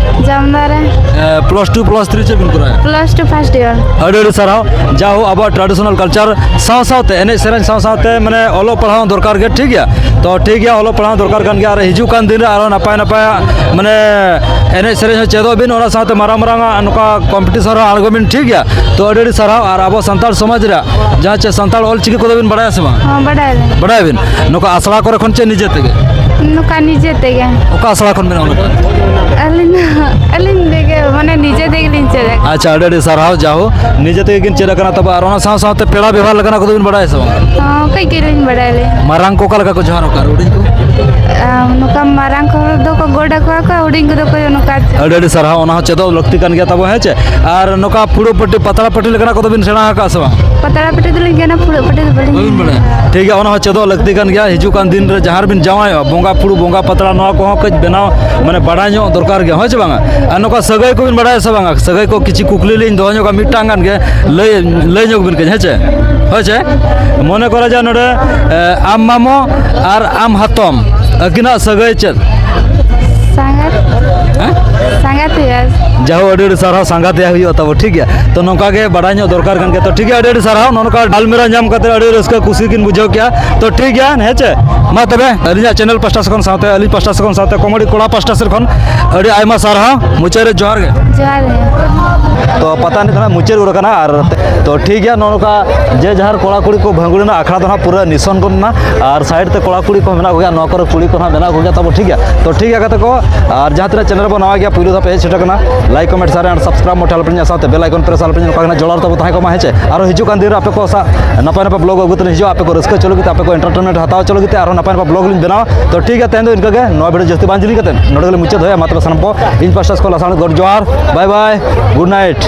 ᱡᱟᱢᱫᱟ ᱨᱮ᱾ ᱯᱞᱟᱥ ᱴᱩ ᱯᱞᱟᱥ ᱛᱷᱨᱤ ᱪᱮᱫ ᱵᱤᱱ ᱠᱚᱨᱟᱣᱟ? Plus two first year. ᱟᱹᱰᱤ ᱟᱹᱰᱤ ᱥᱟᱨᱦᱟᱣ᱾ ᱡᱟ ᱦᱳ, ᱟᱵᱚᱣᱟᱜ ᱴᱨᱟᱰᱤᱥᱚᱱᱟᱞ ᱠᱟᱞᱪᱟᱨ ᱥᱟᱶ ᱥᱟᱶᱛᱮ, ᱮᱱᱮᱡ ᱥᱮᱨᱮᱧ ᱥᱟᱶ ᱥᱟᱶᱛᱮ, ᱢᱟᱱᱮ, ᱚᱞᱚᱜ ᱯᱟᱲᱦᱟᱣ ᱦᱚᱸ ᱫᱚᱨᱠᱟᱨ ᱜᱮ, ᱴᱷᱤᱠ ᱜᱮᱭᱟ᱾ ᱛᱚ ᱴᱷᱤᱠ ᱜᱮᱭᱟ, ᱚᱞᱚᱜ ᱯᱟᱲᱦᱟᱣ ᱫᱚᱨᱠᱟᱨ ᱠᱟᱱ ᱜᱮᱭᱟ, ᱟᱨ ᱦᱤᱡᱩᱜ ᱠᱟᱱ ᱫᱤᱱ ᱨᱮ ᱟᱨᱦᱚᱸ ᱱᱟᱯᱟᱭ ᱱᱟᱯᱟᱭᱟᱜ, ᱢᱟᱱᱮ, ᱮᱱᱮᱡ ᱥᱮᱨᱮᱧ ᱦᱚᱸ ᱪᱮᱫᱚᱜ ᱵᱤᱱ, ᱚᱱᱟ ᱥᱟᱶᱛᱮ ᱢᱟᱨᱟᱝ ᱢᱟᱨᱟᱝ ᱟᱜ ᱱᱚᱝᱠᱟ ᱠᱚᱢᱯᱤᱴᱤᱥᱚᱱ ᱨᱮᱦᱚᱸ ᱟᱬᱜᱚ ᱵᱤᱱ, ᱴᱷᱤᱠ ᱜᱮᱭᱟ᱾ ᱛᱚ ᱟᱹᱰᱤ ᱟᱹᱰᱤ ᱥᱟᱨᱦᱟᱣ᱾ ᱟᱨ ᱟᱵᱚ ᱥᱟᱱᱛᱟᱲ ᱥᱚᱢᱟᱡᱽ ᱨᱮᱭᱟᱜ ᱡᱟᱦᱟᱸ ᱪᱮ ᱥᱟᱱᱛᱟᱲ ᱚᱞ ᱪᱤᱠᱤ ᱠᱚᱫᱚ ᱵᱤᱱ ᱵᱟᱲᱟᱭᱟ ᱥᱮ ᱵᱟᱝ? ᱦᱚᱸ, ᱵᱟᱰᱟᱭᱟᱞᱤᱧ᱾ ᱵᱟᱰᱟᱭᱟᱵᱤᱱ? ᱱᱚᱝᱠᱟ ᱟᱥᱲᱟ ᱠᱚᱨᱮ ᱠᱷᱚᱱ ᱪᱮ ᱱᱤᱡᱮ ᱛᱮᱜᱮ? ᱱᱚᱝᱠᱟ ᱱᱤᱡᱮ ᱛᱮᱜᱮ᱾ ᱚᱠᱟ ᱟᱥᱲᱟ ᱠᱷᱚᱱ ᱵᱤᱱ ᱚᱞ ᱟᱠᱟᱫᱟ? ᱟᱹᱞᱤᱧ ᱫᱚ, ᱟᱹᱞᱤᱧ ᱛᱮᱜᱮ, ᱢᱟᱱᱮ, ᱱᱤᱡᱮ ᱛᱮᱜᱮ ᱞᱤᱧ ᱪᱮᱫ ᱟᱠᱟᱫᱟ᱾ ᱟᱪᱪᱷᱟ, ᱟᱹᱰᱤ ᱟᱹᱰᱤ ᱥᱟᱨᱦᱟᱣ᱾ ᱡᱟ ᱦᱳ, ᱱᱤᱡᱮ ᱛᱮᱜᱮ ᱠᱤᱱ ᱪᱮᱫ ᱟᱠᱟᱱᱟ᱾ ᱛᱚᱵᱮ ᱟᱨ ᱚᱱᱟ ᱥᱟᱶ ᱥᱟᱶᱛᱮ ᱯᱮᱲᱟ ᱵᱮᱣᱦᱟᱨ ᱞᱮᱠᱟᱱᱟᱜ ᱠᱚᱫᱚ ᱵᱤᱱ ᱵᱟᱲᱟᱭᱟ ᱥᱮ ᱵᱟᱝ? ᱦᱚᱸ, ᱠᱟᱹᱡ ᱠᱟᱹᱡ ᱞᱤᱧ ᱵᱟᱲᱟᱭᱟᱞᱤᱧ᱾ ᱢᱟᱨᱟᱝ ᱠᱚ ᱚᱠᱟ ᱞᱮᱠᱟ ᱠᱚ ᱡᱚᱦᱟᱨ ᱟᱠᱚᱣᱟ ᱟᱨ ᱦᱩᱰᱤᱧ ᱠᱚ? ᱟᱢ, ᱱᱚᱝᱠᱟ ᱢᱟᱨᱟᱝ ᱠᱚ ᱫᱚᱠᱚ ᱜᱚᱰ ᱟᱠᱚᱣᱟ ᱠᱚ, ᱦᱩᱰᱤᱧ ᱠᱚᱫᱚ ᱠᱚ ᱱᱚᱝᱠᱟ᱾ ᱟᱹᱰᱤ ᱟᱹᱰᱤ ᱥᱟᱨᱦᱟᱣ᱾ ᱚᱱᱟ ᱦᱚᱸ ᱪᱮᱫᱚᱜ ᱞᱟᱹᱠᱛᱤ ᱠᱟᱱ ᱜᱮᱭᱟ ᱛᱟᱵᱚ, ᱦᱮᱸ ᱪᱮ? ᱟᱨ ᱱᱚᱝᱠᱟ ᱯᱷᱩᱲᱩᱜ ᱯᱟᱹᱴᱤ, ᱯᱟᱛᱲᱟ ᱯᱟᱹᱴᱤ ᱞᱮᱠᱟᱱᱟᱜ ᱠᱚᱫᱚ ᱵᱤᱱ ᱥᱮᱬᱟ ᱟᱠᱟᱫᱼᱟ ᱥᱮ ᱵᱟᱝ? ᱯᱟᱛᱲᱟ ᱯᱟᱹᱴᱤ ᱫᱚᱞᱤᱧ ᱜᱟᱱᱟ, ᱯᱷᱩᱲᱩᱜ ᱯᱟᱹᱴᱤ ᱫᱚ ᱵᱟᱹᱞᱤᱧ ᱵᱟᱹᱵᱤᱱ ᱵᱟᱲᱟᱭᱟ? ᱴᱷᱤᱠ ᱜᱮᱭᱟ, ᱚᱱᱟ ᱦᱚᱸ ᱪᱮᱫᱚᱜ ᱞᱟᱹᱠᱛᱤ ᱠᱟᱱ ᱜᱮᱭᱟ᱾ ᱦᱤᱡᱩᱜ ᱠᱟᱱ ᱫᱤᱱ ᱨᱮ ᱡᱟᱦᱟᱸ ᱨᱮᱵᱤᱱ ᱡᱟᱶᱟᱭᱚᱜᱼᱟ, ᱵᱚᱸᱜᱟ ᱯᱷᱩᱲᱩᱜ, ᱵᱚᱸᱜᱟ ᱯᱟᱛᱲᱟ, ᱱᱚᱣᱟ ᱠᱚᱦᱚᱸ ᱠᱟᱹᱡ ᱵᱮᱱᱟᱣ, ᱢᱟᱱᱮ, ᱵᱟᱲᱟᱭ ᱧᱚᱜ ᱫᱚᱨᱠᱟᱨ ᱜᱮᱭᱟ, ᱦᱳᱭ ᱪᱮ ᱵᱟᱝᱟ? ᱟᱨ ᱱᱚᱝᱠᱟ ᱥᱟᱹᱜᱟᱹᱭ ᱠᱚᱵᱤᱱ ᱵᱟᱲᱟᱭᱟ ᱥᱮ ᱵᱟᱝᱟ? ᱥᱟᱹᱜᱟᱹᱭ ᱠᱚ ᱠᱤᱪᱷᱩ ᱠᱩᱠᱞᱤ ᱞᱤᱧ ᱫᱚᱦᱚ ᱧᱚᱜᱟ, ᱢᱤᱫᱴᱟᱝ ᱜᱟᱱ ᱜᱮ ᱞᱟᱹᱭ, ᱞᱟᱹᱭ ᱧᱚᱜ ᱵᱤᱱ ᱠᱟᱹᱡ, ᱦᱮᱸ ᱪᱮ? ᱦᱳᱭ ᱪᱮ? ᱢᱚᱱᱮ ᱠᱚᱨᱟ ᱡᱟ ᱱᱚᱰᱮ, ᱮ, ᱟᱢ ᱢᱟᱢᱚ ᱟᱨ ᱟᱢ ᱦᱟᱛᱚᱢ, ᱟᱹᱠᱤᱱᱟᱜ ᱥᱟᱹᱜᱟᱹᱭ ᱪᱮᱫ? ᱥᱟᱸᱜᱟᱛ᱾ ᱦᱮᱸ? ᱥᱟᱸᱜᱟᱛ ᱦᱩᱭᱩᱜᱼᱟ᱾ ᱡᱟᱦᱳ, ᱟᱹᱰᱤ ᱟᱹᱰᱤ ᱥᱟᱨᱦᱟᱣ, ᱥᱟᱸᱜᱟᱛ ᱭᱟ ᱦᱩᱭᱩᱜᱼᱟ ᱛᱟᱵᱚ, ᱴᱷᱤᱠ ᱜᱮᱭᱟ᱾ ᱛᱚ ᱱᱚᱝᱠᱟ ᱜᱮ ᱵᱟᱲᱟᱭ ᱧᱚᱜ ᱫᱚᱨᱠᱟᱨ ᱠᱟᱱ ᱜᱮᱭᱟ᱾ ᱛᱚ ᱴᱷᱤᱠ ᱜᱮᱭᱟ, ᱟᱹᱰᱤ ᱟᱹᱰᱤ ᱥᱟᱨᱦᱟᱣ, ᱱᱚᱜᱼᱚ ᱱᱚᱝᱠᱟ ᱜᱟᱞᱢᱟᱨᱟᱣ ᱧᱟᱢ ᱠᱟᱛᱮ ᱟᱹᱰᱤ ᱨᱟᱹᱥᱠᱟᱹ ᱠᱩᱥᱤ ᱠᱤᱱ ᱵᱩᱡᱷᱟᱹᱣ ᱠᱮᱜᱼᱟ᱾ ᱛᱚ ᱴᱷᱤᱠ ᱜᱮᱭᱟ, ᱦᱮᱸ ᱪᱮ? ᱢᱟ ᱛᱚᱵᱮ ᱟᱹᱞᱤᱧᱟᱜ ᱪᱮᱱᱮᱞ ᱯᱟᱥᱴᱟ ᱥᱮᱫ ᱠᱷᱚᱱ ᱥᱟᱶᱛᱮ ᱟᱹᱞᱤᱧ ᱯᱟᱥᱴᱟ ᱥᱮᱫ ᱠᱷᱚᱱ ᱥᱟᱶᱛᱮ ᱠᱚᱢᱮᱰᱤ ᱠᱚᱲᱟ ᱯᱟᱥᱴᱟ ᱥᱮᱫ ᱠᱷᱚᱱ ᱟᱹᱰᱤ ᱟᱭᱢᱟ ᱥᱟᱨᱦᱟᱣ᱾ ᱢᱩᱪᱟᱹᱫ ᱨᱮ ᱡᱚᱦᱟᱨ ᱜᱮ᱾ ᱡᱚᱦᱟᱨ ᱜᱮ᱾ ᱛᱚ ᱯᱟᱛᱟ ᱱᱤᱛ ᱫᱚ ᱱᱟᱜ ᱢᱩᱪᱟᱹᱫ ᱜᱚᱫ ᱟᱠᱟᱱᱟ, ᱟᱨ ᱛᱚ ᱴᱷᱤᱠ ᱜᱮᱭᱟ, ᱱᱚᱜᱼᱚ ᱱᱚᱝᱠᱟ ᱡᱮ ᱡᱟᱦᱟᱨ ᱠᱚᱲᱟ ᱠᱩᱲᱤ ᱠᱚ ᱵᱷᱟᱸᱜᱩᱲ ᱮᱱᱟ, ᱟᱠᱷᱲᱟ ᱫᱚ ᱱᱟᱜ ᱯᱩᱨᱟᱹ ᱱᱤᱥᱚᱱ ᱜᱚᱫ ᱮᱱᱟ, ᱟᱨ ᱥᱟᱭᱤᱰ ᱛᱮ ᱠᱚᱲᱟ ᱠᱩᱲᱤ ᱠᱚ ᱢᱮᱱᱟᱜ ᱠᱚᱜᱮᱭᱟ, ᱱᱚᱣᱟ ᱠᱚᱨᱮ ᱠᱩᱲᱤ ᱠᱚ ᱱᱟᱜ ᱢᱮᱱᱟᱜ ᱠᱚᱜᱮᱭᱟ ᱛᱟᱵᱚ, ᱴᱷᱤᱠ ᱜᱮᱭᱟ᱾ ᱛᱚ ᱴᱷᱤᱠ ᱜᱮᱭᱟ ᱜᱟᱛᱮ ᱠᱚ, ᱟᱨ ᱡᱟᱦᱟᱸ ᱛᱤᱱᱟᱹᱜ ᱪᱮᱱᱮᱞ ᱨᱮᱵᱚᱱ ᱱᱟᱣᱟ ᱜᱮᱭᱟ, ᱯᱩᱭᱞᱩ ᱫᱷᱟᱯ ᱦᱮᱡ ᱥᱮᱴᱮᱨ ᱠᱟᱱᱟ, like, comment, share and subscribe ᱢᱚᱴᱷᱮ ᱟᱞᱚᱯᱮ ᱦᱤᱲᱤᱧᱟ, ᱥᱟᱶᱛᱮ ᱵᱮᱞ ᱟᱭᱠᱚᱱ ᱯᱨᱮᱥ ᱟᱞᱚᱯᱮ ᱦᱤᱲᱤᱧᱟ, ᱱᱚᱝᱠᱟ ᱜᱮ ᱱᱟᱜ ᱡᱚᱲᱟᱣ ᱨᱮ ᱛᱟᱵᱚ ᱛᱟᱦᱮᱸ ᱠᱚᱜ ᱢᱟ, ᱦᱮᱸ ᱪᱮ? ᱟᱨᱦᱚᱸ ᱦᱤᱡᱩᱜ ᱠᱟᱱ ᱫᱤᱱ ᱨᱮ ᱟᱯᱮ ᱠᱚ ᱥᱟᱶ ᱱᱟᱯᱟᱭ ᱱᱟᱯᱟᱭ ᱵᱞᱚᱜ ᱟᱹᱜᱩ ᱠᱟᱛᱮ ᱞᱤᱧ ᱦᱤᱡᱩᱜᱼᱟ, ᱟᱯᱮ ᱠᱚ ᱨᱟᱹᱥᱠᱟᱹ ᱦᱚᱪᱚ ᱞᱟᱹᱜᱤᱫ ᱛᱮ, ᱟᱯᱮ ᱠᱚ ᱮᱱᱴᱟᱨᱴᱮᱱᱢᱮᱱᱴ ᱦᱟᱛᱟᱣ ᱦᱚᱪᱚ ᱞᱟᱹᱜᱤᱫ ᱛᱮ᱾ ᱟᱨᱦᱚᱸ ᱱᱟᱯᱟᱭ ᱱᱟᱯᱟᱭ ᱵᱞᱚᱜ ᱞᱤᱧ ᱵᱮᱱᱟᱣᱟ᱾ ᱛᱚ ᱴᱷᱤᱠ ᱜᱮᱭᱟ, ᱛᱮᱦᱮᱧ ᱫᱚ ᱤᱱᱠᱟᱹ ᱜᱮ, ᱱᱚᱣᱟ ᱵᱷᱤᱰᱤᱭᱳ ᱡᱟᱹᱥᱛᱤ ᱵᱟᱝ ᱡᱤᱞᱤᱧ ᱠᱟᱛᱮ ᱱᱚᱰᱮ ᱜᱮᱞᱮ ᱢᱩᱪᱟᱹᱫ ᱫᱚᱦᱚᱭᱟ᱾ ᱢᱟ ᱛᱚᱵᱮ ᱥᱟᱱᱟᱢ ᱠᱚ ᱤᱧ ᱯᱟᱥᱴᱟ ᱥᱮᱫ ᱠᱷᱚᱱ ᱞᱟᱥᱟᱲ ᱜᱚᱰ ᱡᱚᱦᱟᱨ, bye bye, good night᱾